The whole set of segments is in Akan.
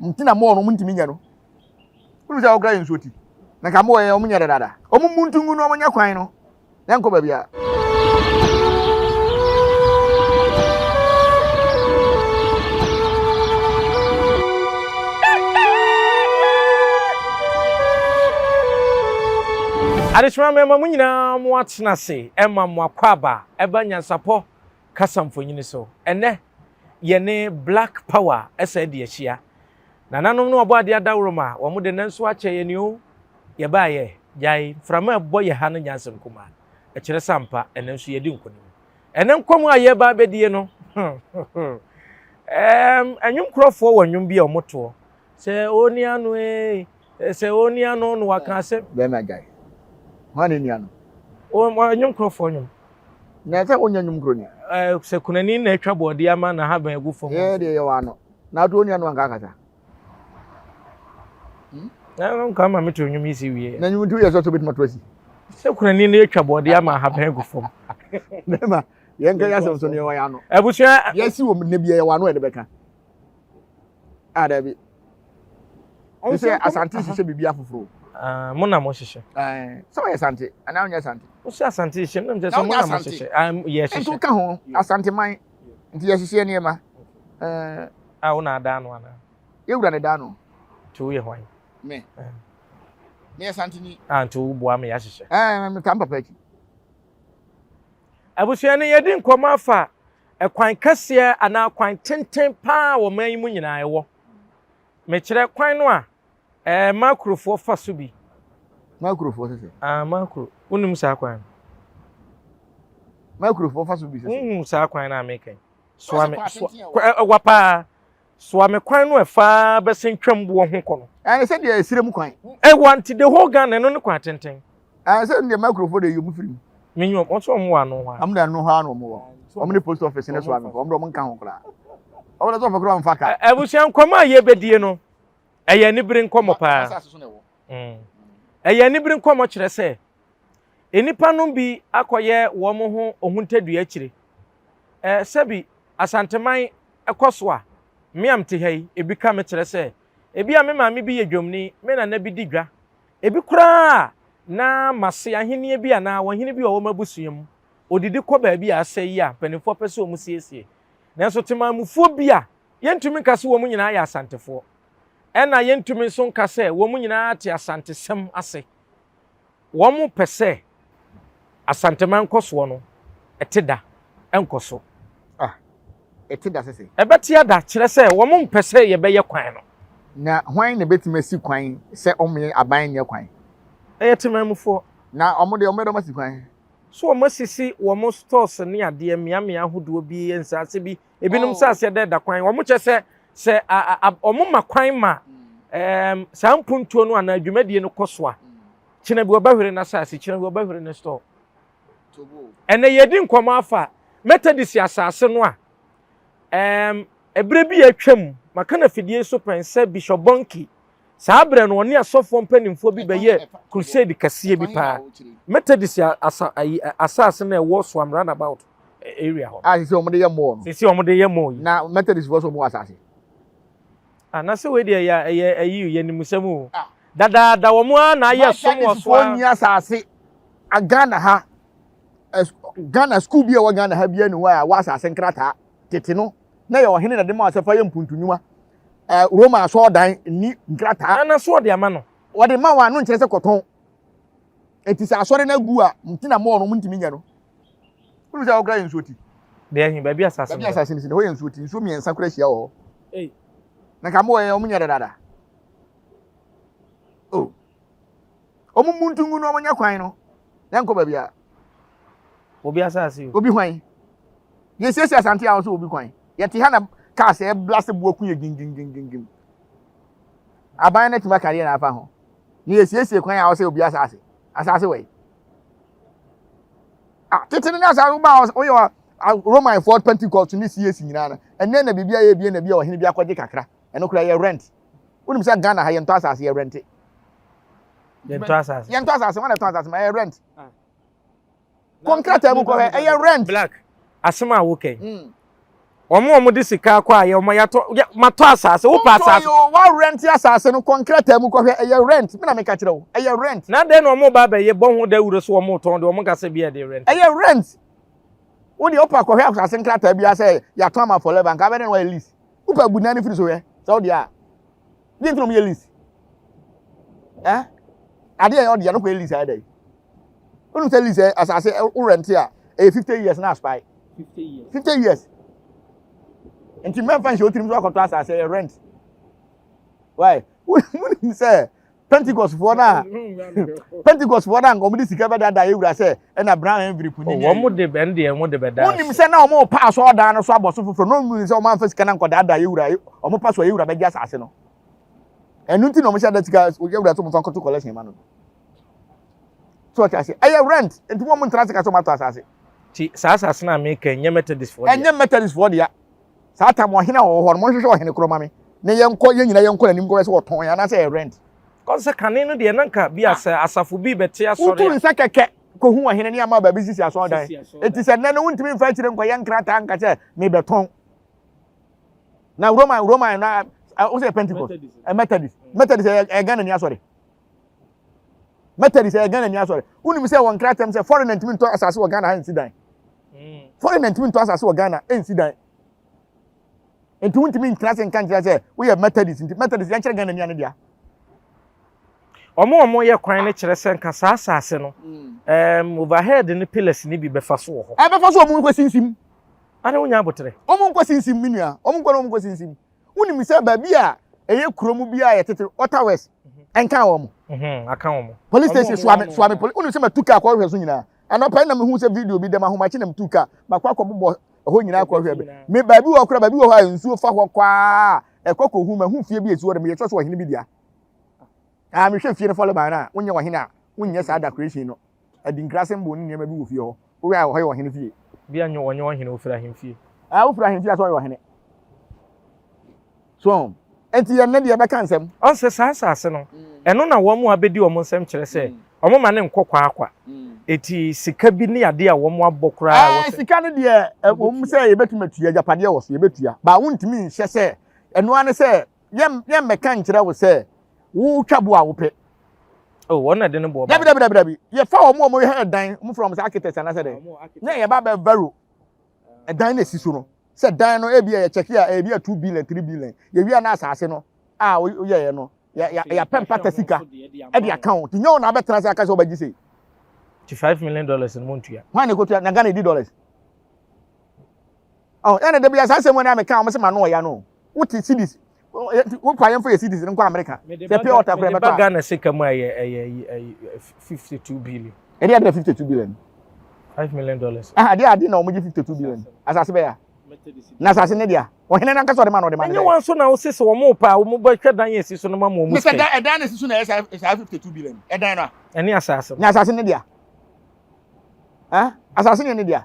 Nti na mɔɔ no ɔmo ntumi nyɛ no. Wonu sɛ ɔkura yɛ nsuo ti. Na nka mɔɔ yɛ ɔmo nyɛ dadaada. Ɔmo mu ntungu no ɔmo nyɛ kwan no. Yɛnkɔ baabi a. Adekyema mɛma mo nyinaa mo atena ase ɛma mo akwaaba ɛba nyansapɔ kasa mfonini so. Ɛnɛ yɛne Black Power ɛsɛ adi ahyia. Nananom ne ɔbɔadeɛ adaworoma wɔn de nnɛ nso akyɛ yɛn o. Yɛbaeɛ, gyae, mframa a ɛbɔ yɛ ha no nyɛ asɛm kumaa. Ɛkyerɛ sɛ ampa, ɛnnɛ nso yɛadi nkonim. Ɛnnɛ nkɔmmɔ a yɛreba abɛdie no, ɛɛm, nnwom korɔfoɔ wɔ nnwom bi a wɔtoɔ. Sɛ ɔnni ano ee, sɛ ɔnni ano na waka asɛm. Bɛrima gyae. Hwan na ɛnni ano? Nnwom korɔfoɔ nnwom. Na ɛsɛ wonya nnwom korɔ ni. Ɛɛ, sɛ kunani na atwa bɔɔdeɛ ama n'ahaban agu fam. Yɛn deɛ yɛwɔ ano. Na ato ɔnni ano anka akasa. Hmm? Na nka ama meto nnwom yi si wie. Na nnwom nti woyɛ sɛ sɛ wobɛtumi ato asi. Sɛ kunani na atwa bɔɔdeɛ ama ahaban agu fam. Bɛrima, yɛnka yɛ asɛm so no yɛwɔ yɛ ano. Abusua. Yɛsi wɔ nnɛ bia yɛwɔ ano a yɛde bɛka. Ah, dabi. Te sɛ Asante hyehyɛ biribi afoforo. Ah, mo na mo hyehyɛ. Eh, sɛ ɔyɛ Asante, anaa ɔnyɛ Asante? Wosi Asante hyehyɛ, nam kyerɛ sɛ mo na mo hyehyɛ. Ah, yɛ hyehyɛ. Nti woka ho, Asante man. Nti yɛhyehyɛ nneɛma. Eh. Ah, wo na adaa no anaa? Yɛwura ne daa no. Nti woyɛ hwan? Me. Eh. Meyɛ Asanteni. Ah, nti woboa me yɛahyehyɛ. Eh, metaa me papa akyi. Abusua no yɛdi nkɔmmɔ afa ɛkwan kɛseɛ anaa kwan tenten paa wɔ man yi mu nyinaa ɛwɔ. Mekyerɛ kwan no a ɛɛ Makurofoɔ fa so bi. Makurofoɔ sese. Ah, Makuro. Wonim saa kwan no? Makurofoɔ fa so bi sese. Wohu saa kwan no a meka yi? Soa me, soa, ɛwa paa. Soa me kwan no ɛfa bɛsen twam boɔ ho kɔ no. Ɛne sɛ deɛ ɛsirem mu kwan. Ɛwa nti the whole Ghana ɛno ne kwan tenten. Ɛne sɛ deɛ Makurofoɔ deɛ yɛ firi mu. Menyi wɔn nso wɔn wɔ ano hɔ a. Wɔn de ano hɔ a na wɔn wɔ. Wɔn ne post office ne soa me kɔ. Wɔn de wɔn nka ho koraa. Wɔn de sɔfo koraa wɔn fa ka. Abusua nkɔmɔ a yɛbɛdie no ɛyɛ anibere nkɔmɔ paa. Ɛyɛ anibere nkɔmɔ kyerɛ sɛ nnipa nom bi akɔyɛ wɔn ho ohuntadua akyire. Ɛɛ sɛbi Asanteman kɔ so a, me a mete ha yi, ebi ka me kyerɛ sɛ ebi a me maame bi yɛ dwamni, me nana bi di dwa, ebi koraa a na m'ase ahenni bi anaa ɔhene bi a ɔwɔ m'abusua mu, odidi kɔ baabi a asɛe yi a mpanimfoɔ pɛ sɛ wɔsiesie. Nanso temanmufoɔ bi a yɛntumi nka sɛ wɔn nyinaa yɛ Asantefoɔ, ɛna yɛntumi nso nka sɛ wɔn nyinaa te Asantesɛm ase. Wɔpɛ sɛ Asanteman nkɔsoɔ no ɛte da nkɔ so. Ah, ɛte da sese. Ɛbɛte ada kyerɛ sɛ wɔmpɛ sɛ yɛbɛyɛ kwan no. Na hwan na ɛbɛtumi asi kwan sɛ wɔn aban nyɛ kwan? Ɛyɛ temanmufoɔ. Na wɔn deɛ wɔbɛdɔm asi kwan. So wɔasisi wɔn stores ne adeɛ mmeammea ahodoɔ bi, nsaase bi, ebinom nsaase ɛda ɛda kwan. Wɔn kyɛ sɛ sɛ wɔn ma kwan ma ɛɛm saa mpuntuo no anaa dwumadie no kɔ so a, kyena bi wɔbɛhwere n'asaase, kyena bi wɔbɛhwere ne store. Ɛnɛ yɛdi nkɔmɔ afa Methodist asaase no a ɛɛm ɛberɛ bi a atwam maka no afidie so pɛn sɛ Bishop Bonnke Saa berɛ no, ɔne asɔfoɔ mpanimfoɔ bi bɛyɛɛ crusade kɛseɛ bi paa. Methodist asa, ayi, asase no a ɛwɔ Suam roundabout area hɔ. A sisi wɔn de yɛ mall no. Sisi wɔn de yɛ mall yi. Na Methodist foɔ so wɔn wɔ asase. Ah, na sɛ wei deɛ ɛyɛ ɛyɛ ɛyi yɛ nimusɛm o. Ah. Dadaada wɔn ara na ayɛ som wɔ so ara. Methodist foɔ nni asase. Ghana ha, Ghana school bi a ɛwɔ Ghana ha bi ani hɔ a wɔ asase nkrataa tete no na yɛ ɔhene na de ma sɛ fa yɛ mpuntu Eh, Roma asɔɔdan nni nkrataa. Ana so ɔde ama no? Wɔde ma wɔn ano nkyerɛ sɛ kɔtɔn. Eti sɛ asɔre no agu a, nti na mɔɔ no wɔn ntumi nyɛ no. Wọ́n sɛ ɔkura yɛ nsuo ti. Deɛ hin baabi asase no. Baabi asase no si no hɔ yɛ nsuo ti. Nsuo mmiɛnsa kura hyia wɔ hɔ. Ei. Na nka mɔɔ yɛ wɔn nyɛ dadaada. Oh. Wɔn mu ntungu no wɔn nyɛ kwan no. Yɛn nkɔ baabi a. Obi asase o. Obi hwan. Yɛsiesie Asante a wɔsɛ obi kwan. Yɛte ha na kaa sɛ ɛbla sɛ boa ku yɛ gingingingingim. Aban no atumi aka deɛ na afa ho. Na yɛsiesie kwan a wɔsɛ obi asase. Asase wɔ yi. Ah, tete no ne asase wo ba woyɛ Roman foɔ Pentecost ne CAC nyinaa no. Ɛnɛ na biribi ayɛ bie na bi a ɔhene bi akɔgye kakra. Ɛno koraa yɛ rent. Wonim sɛ Ghana ha yɛntɔ asase yɛ rente. Yɛntɔ asase. Yɛntɔ asase wɔn na ɛtɔ asase ma ɛyɛ rent. Ah. Kɔ nkrataa mu kɔhwɛ ɛyɛ rent. Black asɛm a woka yi. Hmm. Wɔn a wɔde sika akɔ ayɛ wɔn yɛatɔ yɛ matɔ asase wopɛ asase. Wontɔ yi o wa rent asase no kɔ nkrataa mu kɔhwɛ ɛyɛ rent me na meka kyerɛ wo ɛyɛ rent. Na adɛn na wɔn ba abɛyɛ bɔ ho dawuro so wɔn retɔn deɛ wɔn nka sɛ bi a yɛde rent. Ɛyɛ rent wo deɛ wopɛ akɔhwɛ asase nkrataa biara sɛ yɛatɔn ama forever nka abɛdɛn na wɔayɛ lease wopɛ abu nan no firi so hwɛ sɛ wo deɛ a deɛ nti na wɔyɛ lease eh adeɛ ɛyɛ ɔdeɛ no kɔyɛ lease ayɛ dɛ wonim sɛ lease asase wo rent a ɛyɛ 50 years na aspae 50 years nti mɛmfa nhyɛ wotirim sɛ wakɔtɔ asase ɛyɛ rent why wonim sɛ Pentecost foɔ no a Pentecost foɔ no a nka wɔn de sika bɛdaadaa yɛ wura sɛ ɛna brown envelope ni ne. Wɔn de bɛn deɛ wɔn de bɛdaa. Wonim sɛ na wɔn pa asɔɔdan no so abɔ so foforɔ na wɔn sɛ wɔn amfa sika na nkɔdaadaa yɛ wura wɔn pa so a yɛ wura bɛgye asase no. Ɛno nti na wɔn hyɛ da sika yɛ wura so wɔn fa nkɔto collection ma no. So ɔte ase ɛyɛ rent nti wɔn ntena ase ka sɛ wɔn atɔ asase. Ti saa asase na meka nyɛ Methodist foɔ deɛ. Ɛnyɛ Methodist foɔ deɛ. Saa tam ɔhene a ɔwɔ hɔ no, monhwehwɛ ɔhene korɔ ma me, na yɛnkɔ, yɛn nyinaa yɛnkɔ n'anim nkɔhwɛ sɛ ɔtɔn yɛn anaasɛ ɛyɛ rent. Kɔ sɛ kane no deɛ na nka bi a sɛ asafo bi bɛte asɔre a. Wotu nsa kɛkɛ kɔhu ɔhene ne ama baabi sisi asɔredan. Enti sɛ nnɛ no wontumi mfa akyire nkɔyɛ nkrataa nka sɛ mebɛtɔn. Na Roman, Roman na wo sɛ Pentecost, Methodist, Methodist ɛyɛ Ghana ni asɔre. Methodist ɛyɛ Ghana ni asɔre. Wonim sɛ wɔ nkrataa mu sɛ foreigner ntumi ntɔ asase wɔ Ghana ha nsi dan. Foreigner ntumi ntɔ asase wɔ Ghana nsi dan. Nti wontumi ntena ase nka nkyerɛ sɛ woyɛ Methodist nti Methodist yɛnkyerɛ Ghana ni ano dea. Wɔn a wɔyɛ kwan no kyerɛ sɛ nka saa asase no um, overhead ne pillars ne bi bɛfa so wɔ hɔ. Ɛbɛfa so wɔn nkɔ sinsim. Ade wonya abotere. Wɔn nkɔ sinsim me nua. Wɔn nkɔ na wɔn nkɔ sinsim. Wonim sɛ baabi a ɛyɛ kurom bi a yɛtete Water West ɛnka wɔn. Aka wɔn. Police station Suame Suame police wonim sɛ matu kaa kɔhwɛ so nyinaa. Anɔpa yi na mehu sɛ video bi dɛm ahomakye na metu kaa makɔ akɔbobɔ ɛhɔ nyinaa kɔhwɛ bi. Me baabi wɔ koraa baabi wɔ hɔ a nsuo fa hɔ kwaa ɛkɔ kɔhu mahu fie bi esi hɔ dɛ meyɛ sɛ ɔhene bi dea. Ah mehwɛ fie no fɔle no a wonyɛ ɔhene a wonyɛ saa decoration no. Adinkra symbol ne nneɛma bi wɔ fie hɔ. Wohwɛ a ɛhɔ yɛ ɔhene fie. Bi a nyɛ ɔnyɛ ɔhene ofiri ahemfie. Ah wofiri ahemfie a sɛ ɔyɛ ɔhene. So nti yɛn ne deɛ bɛka nsɛm. Ɔnsɛ saa asase no ɛno na wɔn a bɛdi wɔn nsɛm kyerɛ sɛ wɔn ma ne nkɔ kwaakwa. Eti sika bi ne adeɛ a wɔn abɔ koraa. Ɛɛ sika no deɛ ɛwɔ mu sɛ yɛbɛtumi atua agyapadeɛ wɔ so yɛbɛtua ba wontumi nhyɛ sɛ ɛno ara ne sɛ yɛn yɛmmɛka nkyerɛ wo sɛ wotwa bo a wopɛ. Oh, wɔn na de ne boɔ ba. Dabi dabi dabi dabi. Yɛfa wɔn a wɔyɛ ɛdan, wɔn fura wɔn sɛ architect anaasɛ dɛ. Na yɛba bɛ vero ɛdan na esi so no. Sɛ dan no ebi a yɛkyɛke a ebi a 2 billion 3 billion. Yɛwia na asase no a woyɛɛ no yɛapɛ mpata sika ɛde aka ho. Nti nyɛ wo na abɛtena ase aka sɛ wobɛgye sei. Ti $5 million no mo ntua. Hwan na ekotua na Ghana edi dollars? Oh, ɛna da bi saa asɛm na meka wɔn sɛ ma no ɔya no. Wote cedis wokɔ ayɛmfo yɛ cedis nkɔ America. Sɛ pure water kora bɛtɔ a. Ghana sika mu ɛyɛ ɛyɛ 52 billion. Ɛde ade na 52 billion. $5 million. Ah, ade ade na wɔn gye 52 billion. Asase bɛyɛ. Na asase ne dea. Ɔhene nankasa ɔde ma na ɔde ma ne dɛ. Ɛnyɛ wɔn nso na wɔsi sɛ wɔn pa a wɔn bɛhwɛ dan yɛ esi so no ma wɔn sika. Mr. ɛdan na esi so na ɛyɛ saa 52 billion. Ɛdan no a. Ɛne asase. Na asase ne dea. Ah, asase ne ne dea.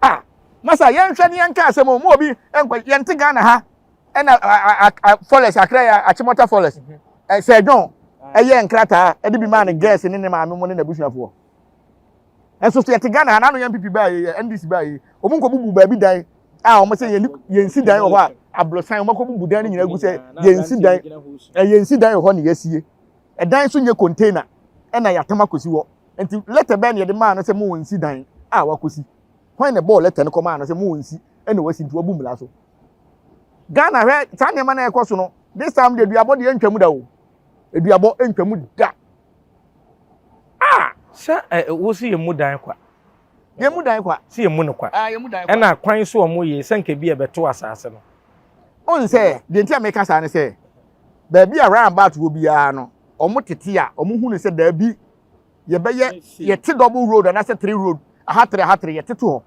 Ah, masa yɛnhwɛ ne yɛnka asɛm o mu obi nkɔ yɛnte Ghana ha ɛna forest akra yɛ Achimota forest sɛ John ɛyɛ nkrataa ɛde bi maa ne girls ne ne maame mu ne n'abusuafoɔ ɛnso so yɛte Ghana ha n'ano yɛn NPP baa yi NDC baa yi wɔn nkɔ bubu baabi dan a wɔn sɛ yɛn yɛn si dan wɔ hɔ a aborosan wɔn akɔ bubu dan no nyinaa gu sɛ yɛn si dan yɛn si dan wɔ hɔ na yɛasie ɛdan so nyɛ container ɛna yɛatam akɔsi hɔ nti letter bɛn na yɛde maa no sɛ mo nsi dan a wakɔsi hwan na bɔɔ letter no kɔ maa no sɛ mo nsi ɛna wasi nti wabu mmara so Ghana hwɛ saa nneɛma na ɛkɔ so no this time de aduabɔ deɛ ntwa mu da o aduabɔ ntwa mu da ah sɛ ɛ wosi yɛ mu dan kwa yɛ mu dan kwa si yɛ mu no kwa ah yɛ mu dan kwa ɛna kwan so wɔn yɛ sɛ nka bi ɛbɛto asase no ɔn sɛ deɛ nti a meka saa ne sɛ baabi a roundabout wɔ biara no wɔn tete a wɔn hu ne sɛ daabi yɛbɛyɛ yɛte double road anaasɛ three road aha three aha three yɛte to hɔ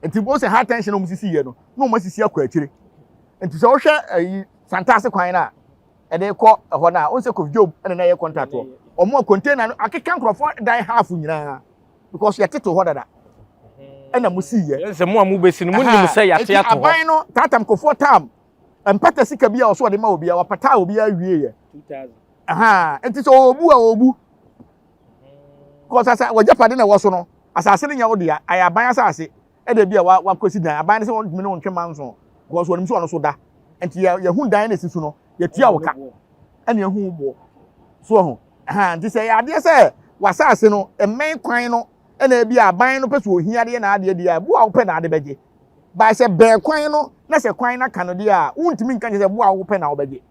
nti wɔn sɛ high tension a wɔn sisi yɛ no na wɔn asisi akɔ akyire nti sɛ wɔhwɛ ɛyi Santase kwan na ɛde kɔ ɛhɔ na wɔn sɛ Kofi Job ɛna na ɛyɛ contract wɔ wɔn a container no akeka nkurɔfoɔ dan half nyinaa because yɛte to hɔ dada ɛna mo si yɛ. Sɛ mo a mo bɛsi no mo nim sɛ yɛate ato hɔ. Aban no taatam kofoɔ tam mpata sika bi a ɔso ɔde ma obi a wapata obi awie yɛ. Nti sɛ ɔbu a ɔbu kɔsasa wɔgyapade na ɛwɔ so no asase no nyɛ wo dea ayɛ aban asase. Ɛna ebi a wa wakɔsi dan aban no sɛ wɔntumi ne wo ntwe manso because wɔnim sɛ ɔno so da nti yɛ yɛhu dan na esi so no yɛtua wo ka ɛna ehu wo boɔ so ɔho ɛha nti sɛ yɛ adeɛ sɛ wasaase no mmɛn kwan no ɛna ebi a aban no pɛ sɛ ohia adeɛ na adeɛ deɛ a bo a wopɛ na ade bɛgye bae sɛ bɛn kwan no na sɛ kwan no aka no deɛ a wontumi nka kyerɛ sɛ bo a wopɛ na wobɛgye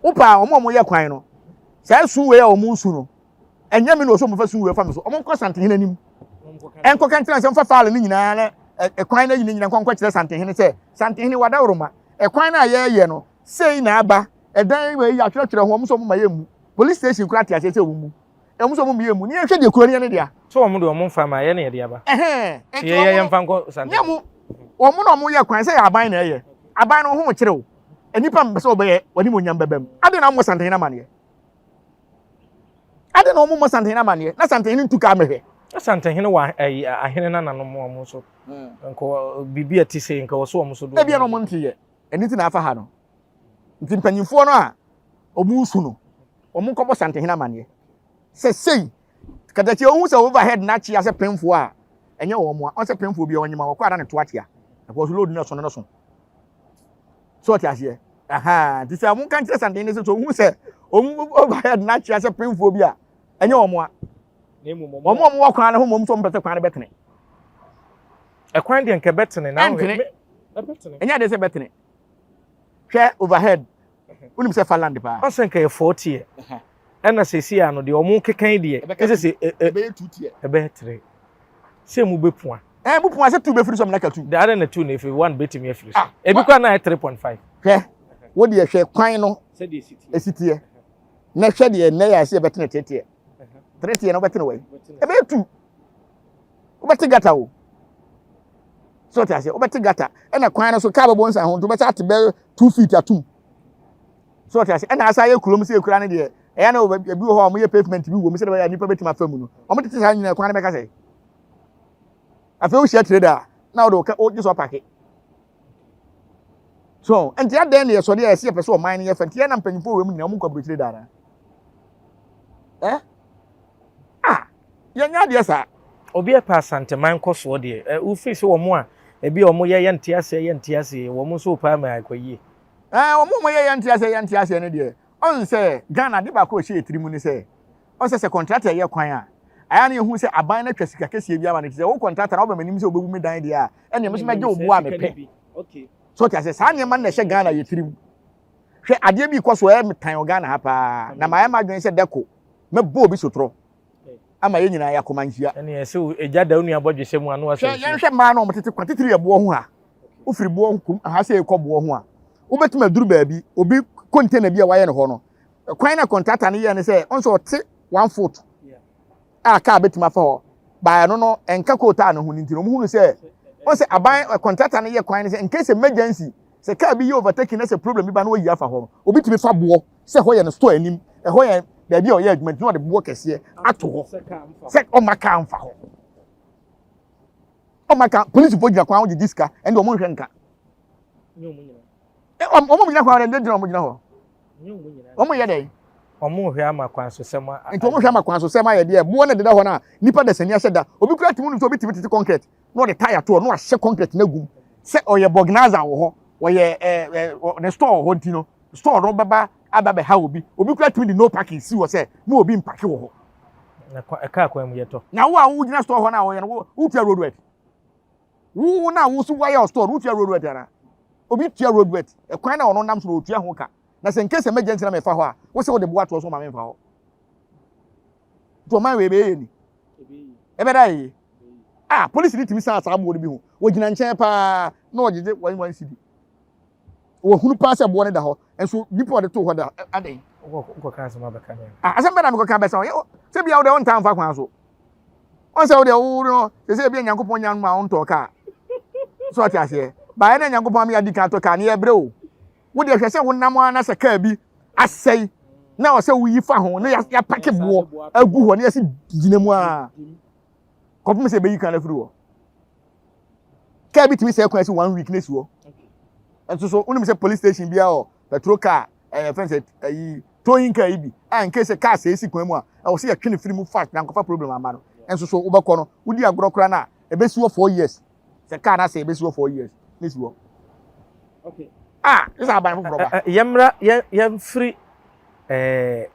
wopɛ a wɔn a wɔyɛ kwan no saa su wei a wɔn su no ɛnyɛ me na ɔsɛ wɔmfa su wei fa me so wɔn nkɔ santehene anim ɛnkɔka nkyerɛ sɛ mfa faale no nyinaa na ɛkwan no nyina nyina nkɔ nkɔkyerɛ santehene sɛ santehene wadaworoma ɛkwan no a yɛreyɛ no sei na aba ɛdan wei yɛatwerɛtwerɛ ho wɔn sɛ wɔn ma yɛ mu police station kora te aseɛ sɛ wɔn mu wɔn sɛ wɔn mu yɛ mu ne yɛhwɛ deɛ kuro no yɛ ne dea. So wɔn de wɔn mfa ma yɛ ne yɛde aba. Ɛhɛn nti wɔn yɛ mfa nkɔ santehene. Nyɛ mo wɔn na wɔn yɛ kwan sɛ yɛ aban na ɛyɛ aban no ho kyerɛw nnipa mpɛ sɛ wɔbɛyɛ wɔn animuonyam bɛbam ade na wɔn santehene amaneɛ. Adɛn na wɔmmɔ Santehene amanneɛ na Santehene ntu kaa mmɛhwɛ? Na Santehene wɔ ayi ahene nananom wɔn nso. Hmm. Nka biribi a ɛte sei nka wɔso wɔn so do. Ebia na wɔn nte yɛ. Ɛno nti na afa ha no. Nti mpanyinfoɔ no a wɔn resu no, wɔn nkɔbɔ Santehene amanneɛ. Sɛ sei, katakyi ohun sɛ overhead na akyea sɛ pemfoɔ a, ɛnyɛ wɔn a. Ɔn sɛ pemfoɔ bi a ɔnyima wɔkɔ ara ne to akyea. Ɛkɔ so load no ɛso no no so. So ɔte aseɛ? Ahaa, nti sɛ wɔn ka nkyerɛ santen ne sɛ sɛ ohun sɛ wɔn overhead no akyea sɛ pemfoɔ bi a, ɛnyɛ wɔn a. Wɔn a wɔwɔ kwan no ho mmom sɛ wɔn pɛ sɛ kwan no bɛtene. Ɛkwan deɛ nka ɛbɛtene na ɛntene. Ɛnyɛ adeɛ sɛ ɛbɛtene. Hwɛ overhead, wonim sɛ fa land paa. Ɔsɛ nka yɛ 40 ɛ. Ɛna sɛsi ano deɛ wɔn keka yi deɛ. Ɛsɛ sɛ ɛbɛyɛ 2 tiɛ. Ɛbɛyɛ 3. Sɛ mu bɛpua. Ɛɛ mu pua sɛ 2 bɛfiri so amena ka 2. Deɛ adɛn na 2 na ɛfiri 1 bɛtumi afiri so. Ebi koraa na ayɛ 3.5. Hwɛ, wo deɛ hwɛ kwan no ɛsi teɛ. Na hwɛ deɛ nnɛ yɛ ase ɛbɛtene teteɛ. 3 tiɛ na wobɛtene wɔ yi. Ɛbɛyɛ 2. Wobɛte gata o. So ɔte aseɛ wobɛte gata ɛna kwan no so kaa bɛbɔ nsa ho nti wobɛsɛ ate bɛ 2 feet atum. So ɔte aseɛ ɛna asa yɛ kurom sɛ ekura no deɛ ɛyɛ na ebi wɔ hɔ a wɔyɛ pavement bi wɔ mu sɛdeɛ ɛbɛyɛ a nnipa bɛtumi afa mu no. Wɔn tete saa nyinaa kwan no bɛka sɛ. Afei wohyia trader a na wode wo wogye so apake. So nti adɛn na yɛsɔre a yɛsɛ yɛpɛ sɛ ɔman no yɛ fɛ nti yɛn na mpanyinfoɔ wɔ mu nyinaa wɔn nkɔ aburokyire da anaa? Eh? Ah, yɛnyɛ adeɛ saa. Obi a ɛpɛ Asanteman nkɔsoɔ deɛ, ɛ wofiri sɛ wɔn a ebi a wɔn yɛ yɛnte aseɛ yɛnte aseɛ wɔn nso repɛ ama akɔ yie. Ɛɛ wɔn a wɔyɛ yɛnte aseɛ yɛnte aseɛ no deɛ, ɔn sɛ Ghana ade baako a ɛhyɛ yɛ tiri mu ne sɛ, Ɔn sɛ sɛ kɔntrata yɛ kwan a, ayɛ a na yɛhu sɛ aban no atwa sika kɛseɛ bi ama no. Nti sɛ wo kɔntrata no waba m'anim sɛ wobɛbu me dan deɛ a, ɛnneɛ me nso mɛgye wo boɔ a mepɛ. So wote aseɛ? Saa nneɛma no na ɛhyɛ Ghana yɛ tirim. Hwɛ adeɛ bi rekɔ so ɛyɛ me tan wɔ Ghana ha paa, na mayɛ m'adwene sɛ dɛko mɛbɔ obi sotorɔ ama yɛn nyinaa yɛakoma nhyia. Ɛnneɛ sɛ egya da wo nua bɔdwesɛ mu a na wasɔ Hwɛ, yɛnhwɛ mmaa no a wɔtete kwan titiri yɛ boɔ ho ha. Wofiri boɔ ho kum ha sɛ rekɔ boɔ ho a, wobɛtumi aduru baabi, obi container bi a wayɛ no hɔ no, kwan na kɔntrata no yɛɛ ne sɛ ɔn sɛ ɔte one foot a kaa bɛtumi afa hɔ baa ɛno no ɛnka kootaa no ho no nti no ɔmo hunu sɛ ɔn sɛ aban kɔntrata no yɛ kwan no sɛ in case emergency sɛ kaa bi yɛ overtaking na sɛ problem bi ba na wɔyi afa hɔ no obi tumi fa boɔ sɛ ɛhɔ yɛ no store anim ɛhɔ yɛ baabi a ɔyɛ adwuma nti na ɔde boɔ kɛseɛ ato hɔ sɛ ɔma kaa mfa hɔ ɔma kaa polisifoɔ gyina kwan ho gyegye sika ɛnde ɔmo nhwɛ nka Wɔn gyina kwan dɛ gyina wɔn gyina hɔ. Wɔn yɛ dɛ. Wɔn hwɛ ama kwan so sɛm a. Nti wɔn hwɛ ama kwan so sɛm ayɛ deɛ boɔ na deda hɔ na nipa dasani ahyɛ da. Obi kura tumi nim sɛ obi tumi tete concrete na ɔde tire ato hɔ na wahyɛ concrete na gum sɛ ɔyɛ bɔgnaza wɔ hɔ ɔyɛ ɛɛ ɛɛ ne store wɔ hɔ nti no store no bɛba aba bɛha obi. Obi kura tumi de no parking si hɔ sɛ mo obi mpake wɔ hɔ. Na ɛkaa kwan mu yɛtɔ. Na wo a wogyina store hɔ na wɔyɛ no wo wotua road work. Wo na wo so wayɛ ɔstore no wotua road rent anaa? Obi tua road rent, ɛkwan na ɔno nam so na ɔtua ho ka. Na sɛ in case emergency na mefa hɔ a, wo sɛ wode boa toɔ so ma memfa hɔ. Nti ɔman wei ɛbɛyɛ yɛ ni. Ɛbɛda yɛ. Ah, polisi ni tumi san saa boɔ no bi ho. Wɔgyina nkyɛn paa na ɔgyegye one cedi. Wɔhunu paa sɛ boɔ no da hɔ, nso nipa ɔde too hɔ da adɛn? Wokɔka asɛm abɛka me. Ah, asɛm bɛ na mekɔka bɛsa wo. Sɛ bia wo deɛ wontaa mfa kwan so. Wɔn sɛ wo deɛ wo no sɛ sɛ ebia Nyankopɔn nya no ma wontɔɔ kaa. So ɔte aseɛ. Baeɛ na Nyankopɔn ama yɛadi kan atɔ kaa no yɛbrɛ o. Wo deɛ hwɛ sɛ wonam ara na sɛ kaa bi asɛe na ɔsɛ woyi fa ho na yɛapake boɔ agu hɔ na yɛsi gyina mu ara kɔpem sɛ ɛbɛyi kan afiri hɔ. Kaa bi tumi sɛ kwan si one week na esi hɔ. Nso so wonim sɛ police station biara wɔ petrol car ɛyɛ fɛn sɛ ɛyi towing car yi bi a in case car sɛ esi kwan mu a ɛwɔ sɛ yɛtwe ne firi mu fast na nkɔfa problem ama no. Nso so wobɛkɔ no wodi agorɔ koraa no a ɛbɛsi hɔ 4 years. Sɛ kaa no asɛe ɛbɛsi hɔ 4 years ne si hɔ. Okay. Ah, ne sɛ aban foforɔ ba. Yɛmmra yɛmfiri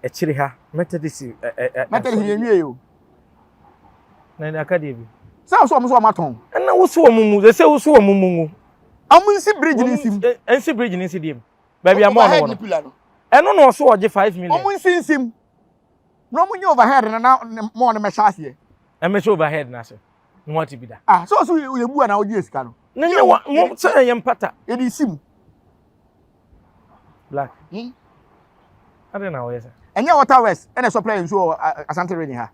akyiri ha Methodist. Methodist yɛn nwie o. Na ɛna aka deɛ bi. Sɛ ɔsɔ ɔmo sɛ ɔmo atɔn. Ɛna woso ɔmo mu sɛ woso ɔmo mu ngu. Ɔmo nsi bridge ne nsim. Nsi bridge ne nsi deɛ mu. Baabi a mɔɔ no wɔ no. Ɛno na ɔso ɔgye 5 million. Ɔmo nsi nsim. Na ɔmo nye overhead na na mɔɔ no mɛhyɛ aseɛ. Ɛmɛhyɛ overhead na ase. Na wɔn ati bi da. Ah, sɛ ɔso yɛ bu a na ɔgye sika no. Na nye wa mo sɛ ɛyɛ mpata. Yɛde si mu. Black. Ade na wɔyɛ sɛ. Ɛnyɛ Water West ɛna supply nsuo wɔ Asante region ha.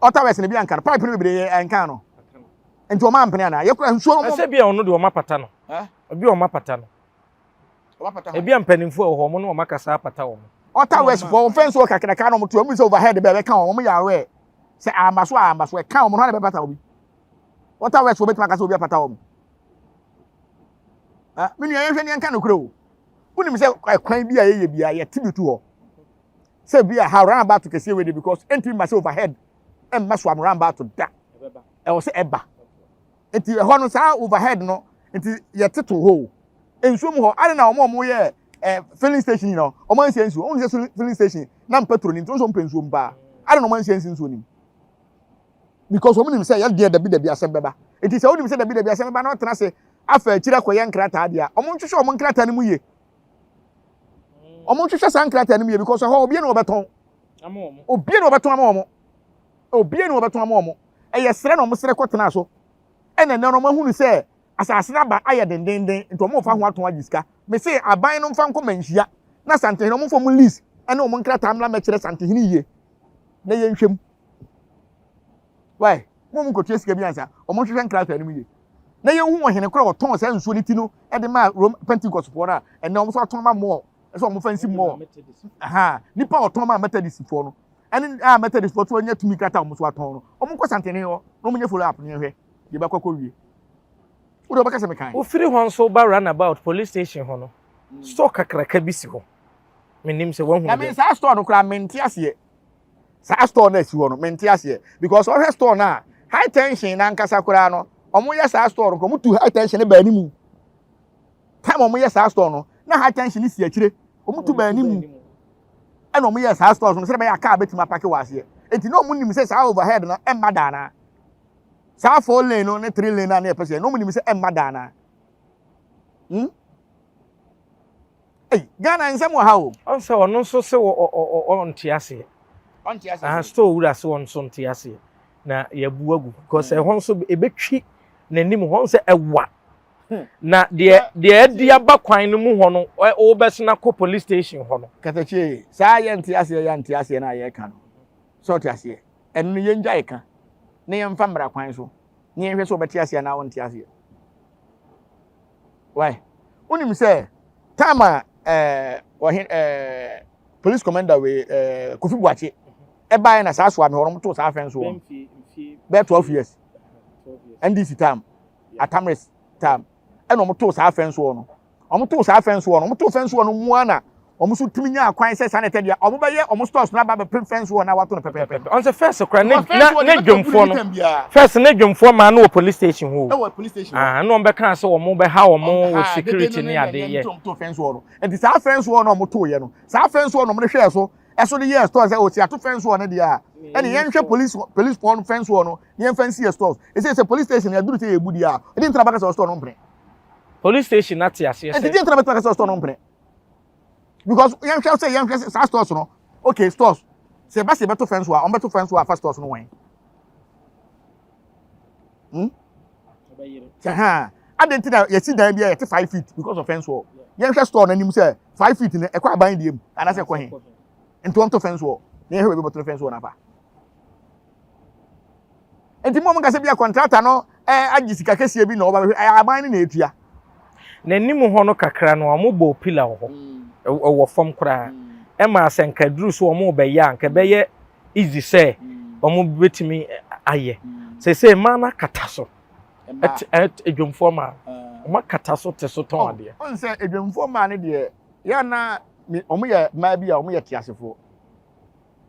Water West na bi anka no pipe no bebree ɛnka no. Nti wɔn ampene ana yɛ kura nsuo no. Ɛsɛ bi a ɔno de wɔn apata no. Ebi wɔn apata no. Ebi a mpanimfoɔ wɔ hɔ wɔn ne wɔn akasa apata wɔn. Water West fo wɔn fɛn so kakraka na wɔn to wɔn sɛ overhead bɛɛ bɛka wɔn, wɔn yɛ aware sɛ amba so amba so ɛka wɔn no na bɛpata obi. Water West fo bɛtumi akasa obi apata wɔn. Ah, me nua, yɛnhwɛ ne yɛnka nokorɛ o. Wonim sɛ ɛkwan bi a yɛyɛ bi a yɛte bi to hɔ sɛ bi a ha roundabout kɛseɛ wei de, because ɛntumi ma sɛ overhead ɛmma so am roundabout da, ɛwɔ sɛ ɛba. Nti ɛhɔ no saa overhead no nti yɛte to hɔ o. Nsuo mu hɔ ade na wɔn a wɔyɛ filling station nyina wɔn ansia nsuo. Wɔn sɛ filling station na petrol ni nti wɔn nso mpɛ nsuo mu paa ade na wɔn ansia nsi nsuo nim, because wɔn nim sɛ yɛdeɛ dabi dabi asɛm bɛba. Nti sɛ wɔn nim sɛ dabi dabi asɛm bɛba na wɔtena ase afa akyire akɔyɛ nkrataa deɛ a, wɔn nhwehwɛ wɔn nkrataa no mu yie. Wɔn nhwehwɛ saa nkrataa no mu yie, because ɛhɔ obiara na wɔbɛtɔn, obiara na wɔbɛtɔn ama wɔn, obiara na wɔbɛtɔn ama wɔn. Ɛyɛ srɛ na wɔn srɛ kɔtena so, ɛna ɛnɛ no wɔn ahunu sɛ asase no aba ayɛ dendenden, nti wɔn fa ho atɔn agye sika. Mese aban no mfa nkɔ manhyia na Santehene wɔn mfa wɔn lease ɛne wɔn nkrataa mmra mɛkyerɛ Santehene yie na yɛnhwɛ mu. Why mo mu nkɔtua sika bi ansa? Wɔn nhwehwɛ nkrataa no mu yie na yɛnhu ɔhene korɔ ɔtɔn saa nsuo no ti no de maa Rome Pentecost foɔ no a ɛnɛ wɔn nso atɔn ma mɔɔ ɛsɛ wɔn fa nsi mɔɔ aha. Nipa a ɔtɔn maa Methodist foɔ no ɛne a Methodist foɔ so anya tumi krataa wɔn nso atɔn no, wɔn nkɔ Santene hɔ na wɔn nyɛ follow up ne yɛnhwɛ deɛ bɛkɔ akɔ wie. Wode wɔbɛka sɛ mekan. Wofiri hɔ nso ba roundabout police station hɔ no, store kakraka bi si hɔ. Menim sɛ woahunu Na me saa store no koraa mente aseɛ. Saa store no asi hɔ no, mente aseɛ, because ɔhwɛ store no a, high tension n'ankasa koraa no, wɔn yɛ saa store no koraa, wɔn tu high tension no baa anim. Time wɔn yɛ saa store no na high tension no si akyire, wɔn tu baa anim ɛna wɔn yɛ saa stores no sɛ ɛbɛyɛ a car bɛtumi apake wɔ aseɛ. Eti na wɔn nim sɛ saa overhead no ɛmma daana, saa four lane no ne three lane no a na yɛpɛ sɛ, na wɔn nim sɛ ɛmma daana. Ei, Ghana nsɛm wɔ ha o. Ɔn sɛ ɔno nso sɛ ɔnte aseɛ. Ɔnte aseɛ. Ah, store wura sɛ ɔno nso nte aseɛ. Na yɛbu agu. Because ɛhɔ nso ɛbɛtwi n'anim hɔ sɛ ɛwa. Na deɛ adi aba kwan no mu hɔ no, wobɛsena kɔ police station hɔ no. Katakyie, saa yɛnte aseɛ, yɛnte aseɛ no a yɛreka no, sɛ ɔte aseɛ, ɛno no yɛngyae ka na yɛmfa mmara kwan so na yɛnhwɛ sɛ ɔbɛte aseɛ anaa ɔnte aseɛ. Why? Wonim sɛ time a ɔhe police commander wei Kofi Buakye ɛbaeɛ na saa soa me hɔ no too saa fɛn so hɔ bɛyɛ 12 years NDC time, Atamris time, ɛna wɔn too saa fɛn soɔ no, wɔn too saa fɛn soɔ no, wɔn too fɛn soɔ no mu ana wɔn nso tumi nya akwan sɛ saa na ɛtɛ deɛ wɔn bɛyɛ wɔn stores no aba bɛpem fɛn soɔ na wato no pɛpɛɛpɛ. Ɔn sɛ first kora ne na ne dwomfoɔ no, first ne dwomfoɔ maa no wɔ police station hɔ. Ɛwɔ police station hɔ. Ah, ɛna wɔn bɛka sɛ wɔn bɛha wɔn wɔ security ne ade yɛ. Wɔn too fɛn soɔ no, nti saa fɛn soɔ no wɔn too yɛ no, saa fɛn soɔ no wɔn de hwɛɛ so ɛso de yɛɛ stores sɛ osi ato fɛn soɔ no deɛ a, ɛne yɛnhwɛ police foɔ no fɛn soɔ no na yɛmfa nsi yɛ stores. Ɛsɛ sɛ police station yɛduru sɛ yɛbu deɛ a, ɛde ntina bɛka sɛ store no mpene. Police station na te aseɛ sɛ nti deɛ ntina bɛtumi aka sɛ store no mpene, because yɛnhwɛ sɛ saa stores no, okay, stores sɛ ɛba sɛ yɛbɛto fɛn so a, wɔn bɛto fɛn so a afa stores no wɔn Sɛ ha adi nti na yɛsi dan bi a yɛte 5 feet because of fence wall. Yɛnhwɛ store no anim sɛ 5 feet no ɛkɔ aban deɛ mu anaasɛ ɛkɔ he. Nti wɔn to fence wall na yɛhwɛ baabi bɔtɔ fence wall nafa. Nti mo a mo nkasa bi a contractor no agye sika kɛseɛ bi na ɔba bɛhwɛ, ɛyɛ aban no na etua. N'anim hɔ no kakra no, wɔn bɔ pillar wɔ hɔ, ɛwɔ fam koraa, ɛma sɛ nka duru so wɔn bɛyɛ a, nka ɛbɛyɛ easy sɛ wɔn bɛtumi ayɛ. Sese mmaa no akata so, ɛte ɛt edwomfoɔ mmaa wɔn akata so te so tɔn adeɛ. Ɔn sɛ edwomfoɔ mmaa no deɛ yɛn na wɔn yɛ mmaa bi a wɔn yɛ teasefoɔ.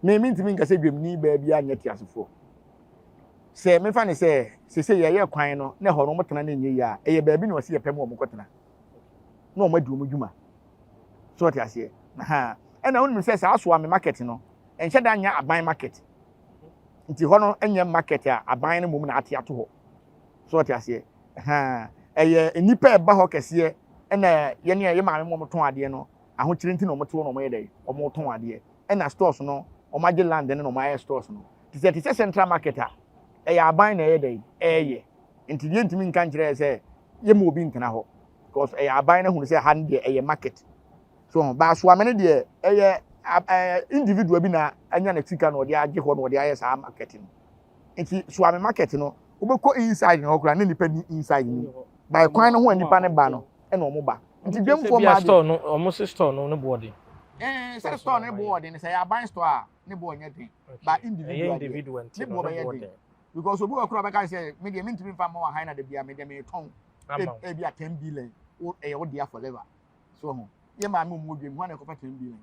Me ntumi nka sɛ dwamni baa bi anyɛ teasefoɔ. Sɛ mefa ne sɛ Sese yɛyɛ kwan no na ɛhɔ no wɔn tena no nyɛ yie a, ɛyɛ baabi na wɔsi yɛpɛ ma wɔn kɔtena na wɔn adi wɔn dwuma. So ɔte aseɛ? Ahaa. Ɛna wonim sɛ saa Soame market no, ɛnhyɛ da nyɛ aban market. Nti hɔ no nyɛ market a aban no mmom na ate ato hɔ. So ɔte aseɛ? Ahaa. Ɛyɛ nnipa a ɛba hɔ kɛseɛ ɛna yɛne a yɛ maame mu wɔn tɔn adeɛ no, ahokyere nti na wɔn te hɔ na wɔn yɛ dɛ, wɔn tɔn adeɛ. Ɛna stores no, wɔn agye land no na wɔn ayɛ stores no. Te sɛ te sɛ central market a, ɛyɛ aban na ɛyɛ dɛ, ɛyɛ. Nti yɛntumi nka nkyerɛ yɛ sɛ yɛma obi ntena hɔ. Because ɛyɛ aban no ahunu sɛ ha no deɛ ɛyɛ market. So ho, ba Soame no deɛ ɛyɛ ɛɛ individual bi na anya ne sika na ɔde agye hɔ na ɔde ayɛ saa market no. Nti Soame market no, wobɛkɔ inside no hɔ koraa na nipa ni inside no. By kwan no ho a nipa no ba no, ɛna wɔn ba. Nti dwamfoɔ maa deɛ. Store no, wɔn se store no ne boɔ den. Ɛɛ sɛ store no boɔ den, sɛ ɛyɛ aban store a ne boɔ nyɛ den. Ba individual deɛ, ne boɔ bɛyɛ den. Because obi wɔ koraa ɔbɛka sɛ me deɛ mentumi nfa mma wɔ han na da bia me deɛ metɔn ebi a 10 billion ɛyɛ wo dea forever. So ho yɛ maame ɔmu odwam hwan na ɛkɔfa 10 billion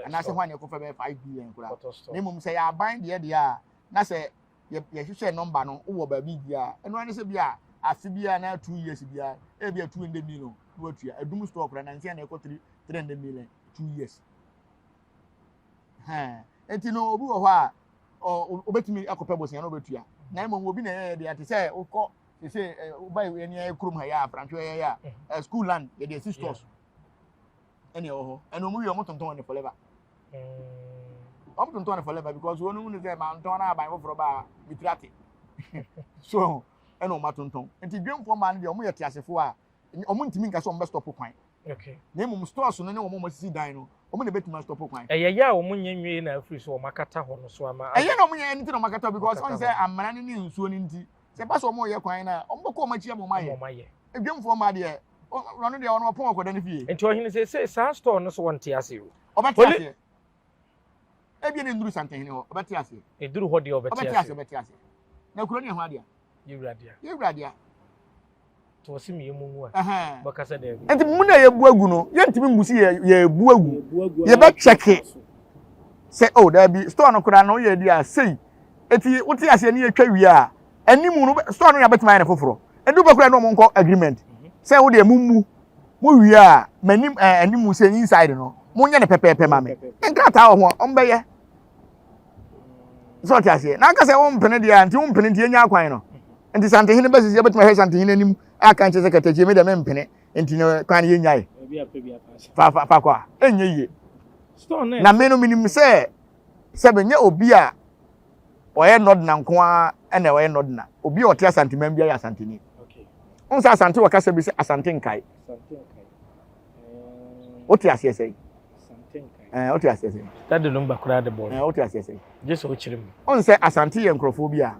anaasɛ hwan na ɛkɔfa bɛyɛ 5 billion koraa. Na mmom sɛ yɛ aban deɛ deɛ a na sɛ yɛhwehwɛ nɔmba no wowɔ baabi bi a ɛno ara ne sɛ bi a afe bi a na 2 years bi a ebi a 200 million na watua adum store koraa na nsia na ɛkɔ 3 300 million 2 years. Hɛn nti no obi wɔ hɔ a obetumi akɔpɛ bosea na obetua na mmom obi na ɛyɛ deɛ te sɛ wokɔ sese woba yɛn yɛ kurom ha yɛ a afrantwe yɛ yɛ a school land yɛde asi stores ɛna ɛwɔ hɔ ɛna wɔn wie wɔn tontɔn ne forever wɔn tontɔn ne forever because wɔn mu ne sɛ maa ntɔn na aban foforɔ ba a mitiri ate so ɛna wɔn atontɔn nti dwemfoɔ maa no deɛ wɔn yɛ teasefoɔ a wɔn ntumi nka sɛ wɔn bɛ stop kwan. Okay. Na mmom stores no ne wɔn a wɔasisi dan no, wɔn na ebetumi astɔpo kwan. Ɛyɛ yɛ a wɔn nyɛ nwie na afiri so wɔn akata hɔ no so ama. Ɛyɛ na wɔn yɛ nti na wɔn akata because wɔn sɛ amena no ne nsuo no nti sɛ ɛba sɛ wɔn yɛ kwan no a wɔn bɛkɔ wɔn akyi ama wɔn ayɛ. Wɔn ayɛ. Edwamfoɔ mmaa deɛ ɔno deɛ ɔno ɔpɔn ɔkɔda ne fie. Nti ɔhene sɛ saa store no so wɔn te ase o. Ɔbɛte aseɛ. Ebia na nnuru santehene hɔ, ɔbɛte aseɛ. Eduru hɔ deɛ ɔbɛte aseɛ. Ɔbɛte aseɛ, ɔbɛte aseɛ. Na kuro no yɛ ho adea. Yɛwura dea. Yɛwura dea. Nti wɔsi mi yɛ mu ngu a. Bɛka sɛ dɛbi. Nti mu na yɛbu agu no, yɛntumi mmu si yɛ yɛbu agu. Yɛbɛkyɛke sɛ oh daabi store no koraa no yɛ di a sei. Eti wote aseɛ ne yɛtwa wie a, anim no store no yɛbɛtumi ayɛ no foforɔ. Edu bɛ koraa ne wɔn nkɔ agreement sɛ wo deɛ mo mmu mo wie a m'anim ɛɛ anim sɛ inside no mo nyɛ no pɛpɛɛpɛ ma me. Nkrataa wɔ ho a wɔn bɛyɛ. Sɛ ɔte aseɛ na anka sɛ wo mpene deɛ a nti wo mpene nti yɛnya akwan no. Nti santehene bɛsisi yɛbɛtumi ahwɛ santehene anim aka nkyerɛ sɛ katakyie me deɛ mempene nti no kwan no yɛnyae. Fa fa fa kɔ a ɛnyɛ yie. Na me no menim sɛ sɛ menyɛ obi a ɔyɛ nɔdena nko ara na ɔyɛ nɔdena. Obi a ɔte Asanteman biara yɛ Asanteni. Wohu sɛ Asante wɔ kasa bi sɛ Asante nkae. Wote aseɛ sɛn? Ɛɛ wote aseɛ sɛn? Dade no mba koraa de bɔ. Ɛɛ wote aseɛ sɛn? Gye sɛ wokyerɛ mu. Wohu sɛ Asante yɛ nkurɔfoɔ bi a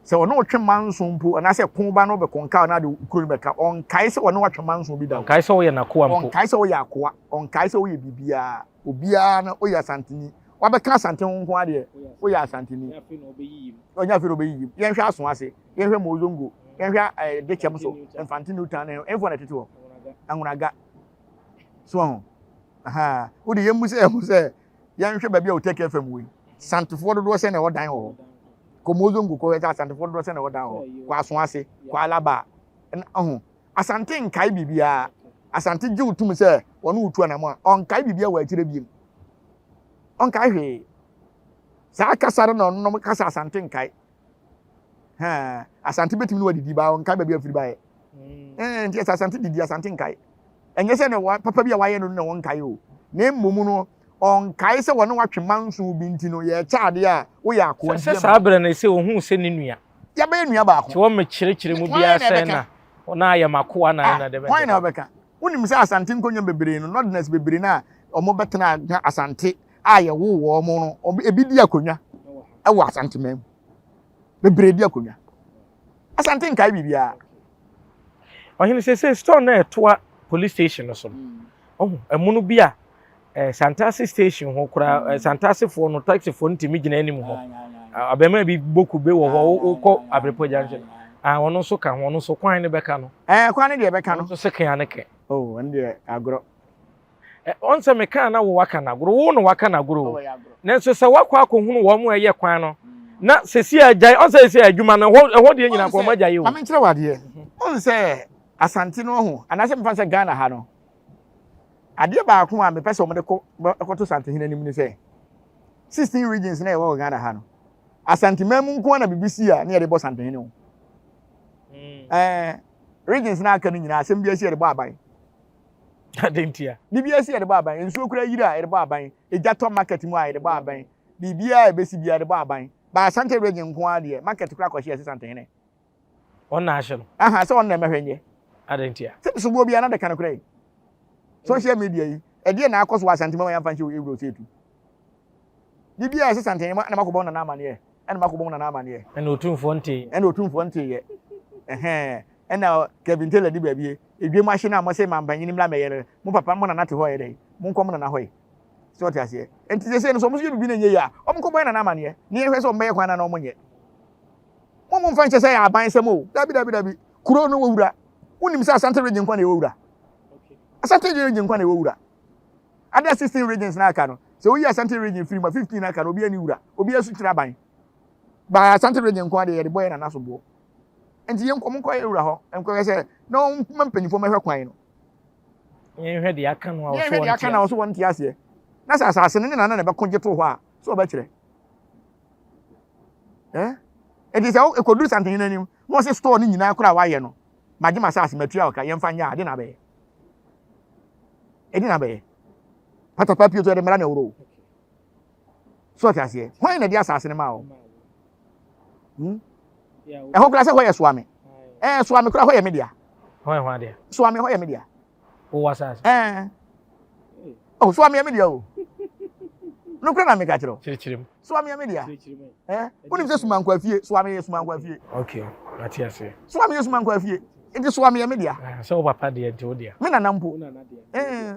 sɛ ɔne ɔtwe manso mpo anaasɛ ko ba no bɛkɔnka ɔno ade kuro no bɛka ɔnkae sɛ ɔne watwe manso bi da. Ɔnkae sɛ woyɛ n'akoa mpo. Ɔnkae sɛ woyɛ akoa. Ɔnkae sɛ woyɛ biribiara. Obiara no woyɛ Asanteni. Wabɛka Asante ho nko ara deɛ, woyɛ Asanteni. Ɔnyɛ afei na ɔbɛyiyi mu. Yɛnhwɛ Aso ase, yɛnhwɛ Mozongo, yɛnhwɛ eh, Dekyɛm so, Mfante New Town, ɛmfoɔ na ɛtete hɔ. Anwonaga. So ho. Aha. Wode yɛmmu sɛ ɛho sɛ yɛnhwɛ baabi a Oteke FM wɔ yi. Santefoɔ dodoɔ sɛ na ɛwɔ dan wɔ hɔ. Kɔ Mozongo kɔhwɛ sɛ Asantefoɔ dodoɔ sɛ na ɛwɔ dan wɔ hɔ. Kɔ Aso ase, kɔ Alaba. Ɛho. Asante nkae biribiara. Asante gye wo tom sɛ wɔne wo tu anamɔ a, ɔnkae biribiara wɔ akyire biem. Ɔnkae hwee. Saa kasa no na ɔnonom kasa Asante nkae. Hɛn, Asante bɛtumi ne wadidi baa ɔnkae baabi a afiri baeɛ. Mm. Eh, nti ɛsɛ Asante didi Asante nkae. Ɛnyɛ sɛ na papa bi a wayɛ no na wɔnkae o. Na mmom no, ɔnkae sɛ wɔne watwe manso bi nti no yɛkyɛ adeɛ a woyɛ akoa nti. Sɛ saa berɛ no sɛ ohuu sɛ ne nua Yɛbɛyɛ nua baako. Nti wɔn kyerɛkyerɛ mu biara sɛ na na ayɛ m'akoa na ah, na dɛbɛn. Hwan na ɔbɛka? Wonim sɛ Asante nkonnwa bebree no, Northerners bebree no a wɔbɛtena ga Asante a yɛwoo wɔn no, ebi di akonnwa wɔ Asante man mu. Bebree di akonnwa. Asante nkae biribiara. Ɔhene sese store na ɛtoa police station no so no. Ɔho ɛmono bi a eh, Santase station hɔ koraa mm. eh, Santasefoɔ no taxifoɔ no tumi gyina anim hɔ. Abɛɛmaa bi bɔ kube wɔ hɔ wokɔ Abrepɔ junction. Ah, ɔno nso ka ho, ɔno nso kwan no bɛka no. Eh, kwan no deɛ bɛka no. Ɔno nso sekan ne kɛ. Oh, ɛno deɛ agorɔ. Eh, ɔn sɛ mekaa na wo waka no agorɔ, wo na waka no agorɔ o. Nanso sɛ wakɔ akɔhunu wɔn a ɛyɛ kwan no, mm. Na sɛsi a agyae, ɔn sɛ sɛsi a adwuma no, ɛhɔ ɛhɔ deɛ nyinaa Ɔn kɔ sɛ, ɔmo agyae o. Ma menkyerɛ wo adeɛ. Ɔn sɛ Asante no ɔho, anaasɛ mefa no sɛ Ghana ha no, adeɛ baako a mepɛ sɛ wɔde kɔ kɔto Santehene anim ne sɛ, 16 regions na yɛwɔ wɔ Ghana ha no, Asanteman mu nko ara na biribi si a na yɛde bɔ Santehene o. Ɛɛ, regions na aka no nyinaa asɛm bi asi yɛde bɔ aban. Adɛn ntia? Biribi asi yɛde bɔ aban. Nsuo kura yiri a yɛde bɔ aban. Egya tɔ market mu a yɛde bɔ aban. Biribiara a ɛbɛsi biara yɛde bɔ aban. Ba Asante region nko ara deɛ, market kura kɔhye yɛse Santehene. Wɔn na ahyɛ no. Aha, sɛ wɔn na ɛmɛhwɛ nyɛ. Adɛn ntia? Sɛ soboɔ biara na de ka no korɛ yi. Social media yi, ɛdeɛ na akɔ so wɔ Asante mu a yɛmfa nhyɛ ewura ɔsɛ etu. Biribiara ɛsɛ Santehene na makɔbɔ nana amaneɛ, ɛna makɔbɔ nana amaneɛ. Ɛna otumfoɔ nteeɛ. Ɛna otumfoɔ nteeɛ. Ɛhɛn, ɛna Kevin Taylor di baabi, edwam ahye no a mose mampanyini mmra mmɛyɛ no, mo papa mo nana te hɔ yɛ dɛn? Monkɔ mo nana hɔ yi. So ɔte aseɛ? Nti sɛsɛ no sɛ ɔmo so yɛ biribi na ɛnyɛ yie a, ɔmo nkɔbɔ yɛ nana amaneɛ, na yɛnhwɛ sɛ ɔmo bɛyɛ kwan anaa ɔmo nyɛ. Mo mo mfa nkyɛ sɛ ɛyɛ aban sɛm o. Dabi dabi dabi. Kuro no wɔ wura. Wonim sɛ Asante region nkwa na ɛwɔ wura. Asante region nkwa na ɛwɔ wura. Other 16 regions na aka no. Sɛ woyi Asante region firi mu a 15 aka no obi ani wura. Obi asu kyerɛ aban. Ba Asante region nko adeɛ yɛde bɔ yɛ nana so boɔ. Nti yɛn nkɔ nkɔ yɛ wura hɔ nkɔhwɛ sɛ na wɔn mpanyinfoɔ mɛhwɛ kwan no. Yɛnhwɛ deɛ aka no a wɔso wɔn Yɛnhwɛ deɛ aka no a wɔso wɔn te aseɛ. Na sɛ asase no ne nana na ɛbɛko gye to hɔ a so ɔbɛkyerɛ. Eh? Enti sɛ ɛkɔduru santehene anim na ɔse store no nyinaa koraa wayɛ no, magye m'asase matua ɔka, yɛmfa nyɛ a, ɛde na abɛyɛ. Ɛde na abɛyɛ. Patapa pie so ɛde mmara na ɛworo o. So ɔte aseɛ. Hwan na ɛde asase no maa wo? Hmm? Ɛhɔ koraa sɛ hɔ yɛ soame. Ɛɛ soame koraa hɔ yɛ me dea. Hɔ yɛ hɔ adeɛ. Soame hɔ yɛ me dea. Wowɔ asase. Ɛɛ. Oh, so amea me deɛ o. Nokorɛ na meka kyerɛ wo. Kyerɛkyerɛ mu. So amea me deɛ. Eh, wonim sɛ Sumankwa fie, so amea yɛ Sumankwa fie. Okay, mate aseɛ. So amea Sumankwa fie. Nti so amea me deɛ. Ah, sɛ wo papa deɛ nti wo deɛ. Me nana mpo. Eh,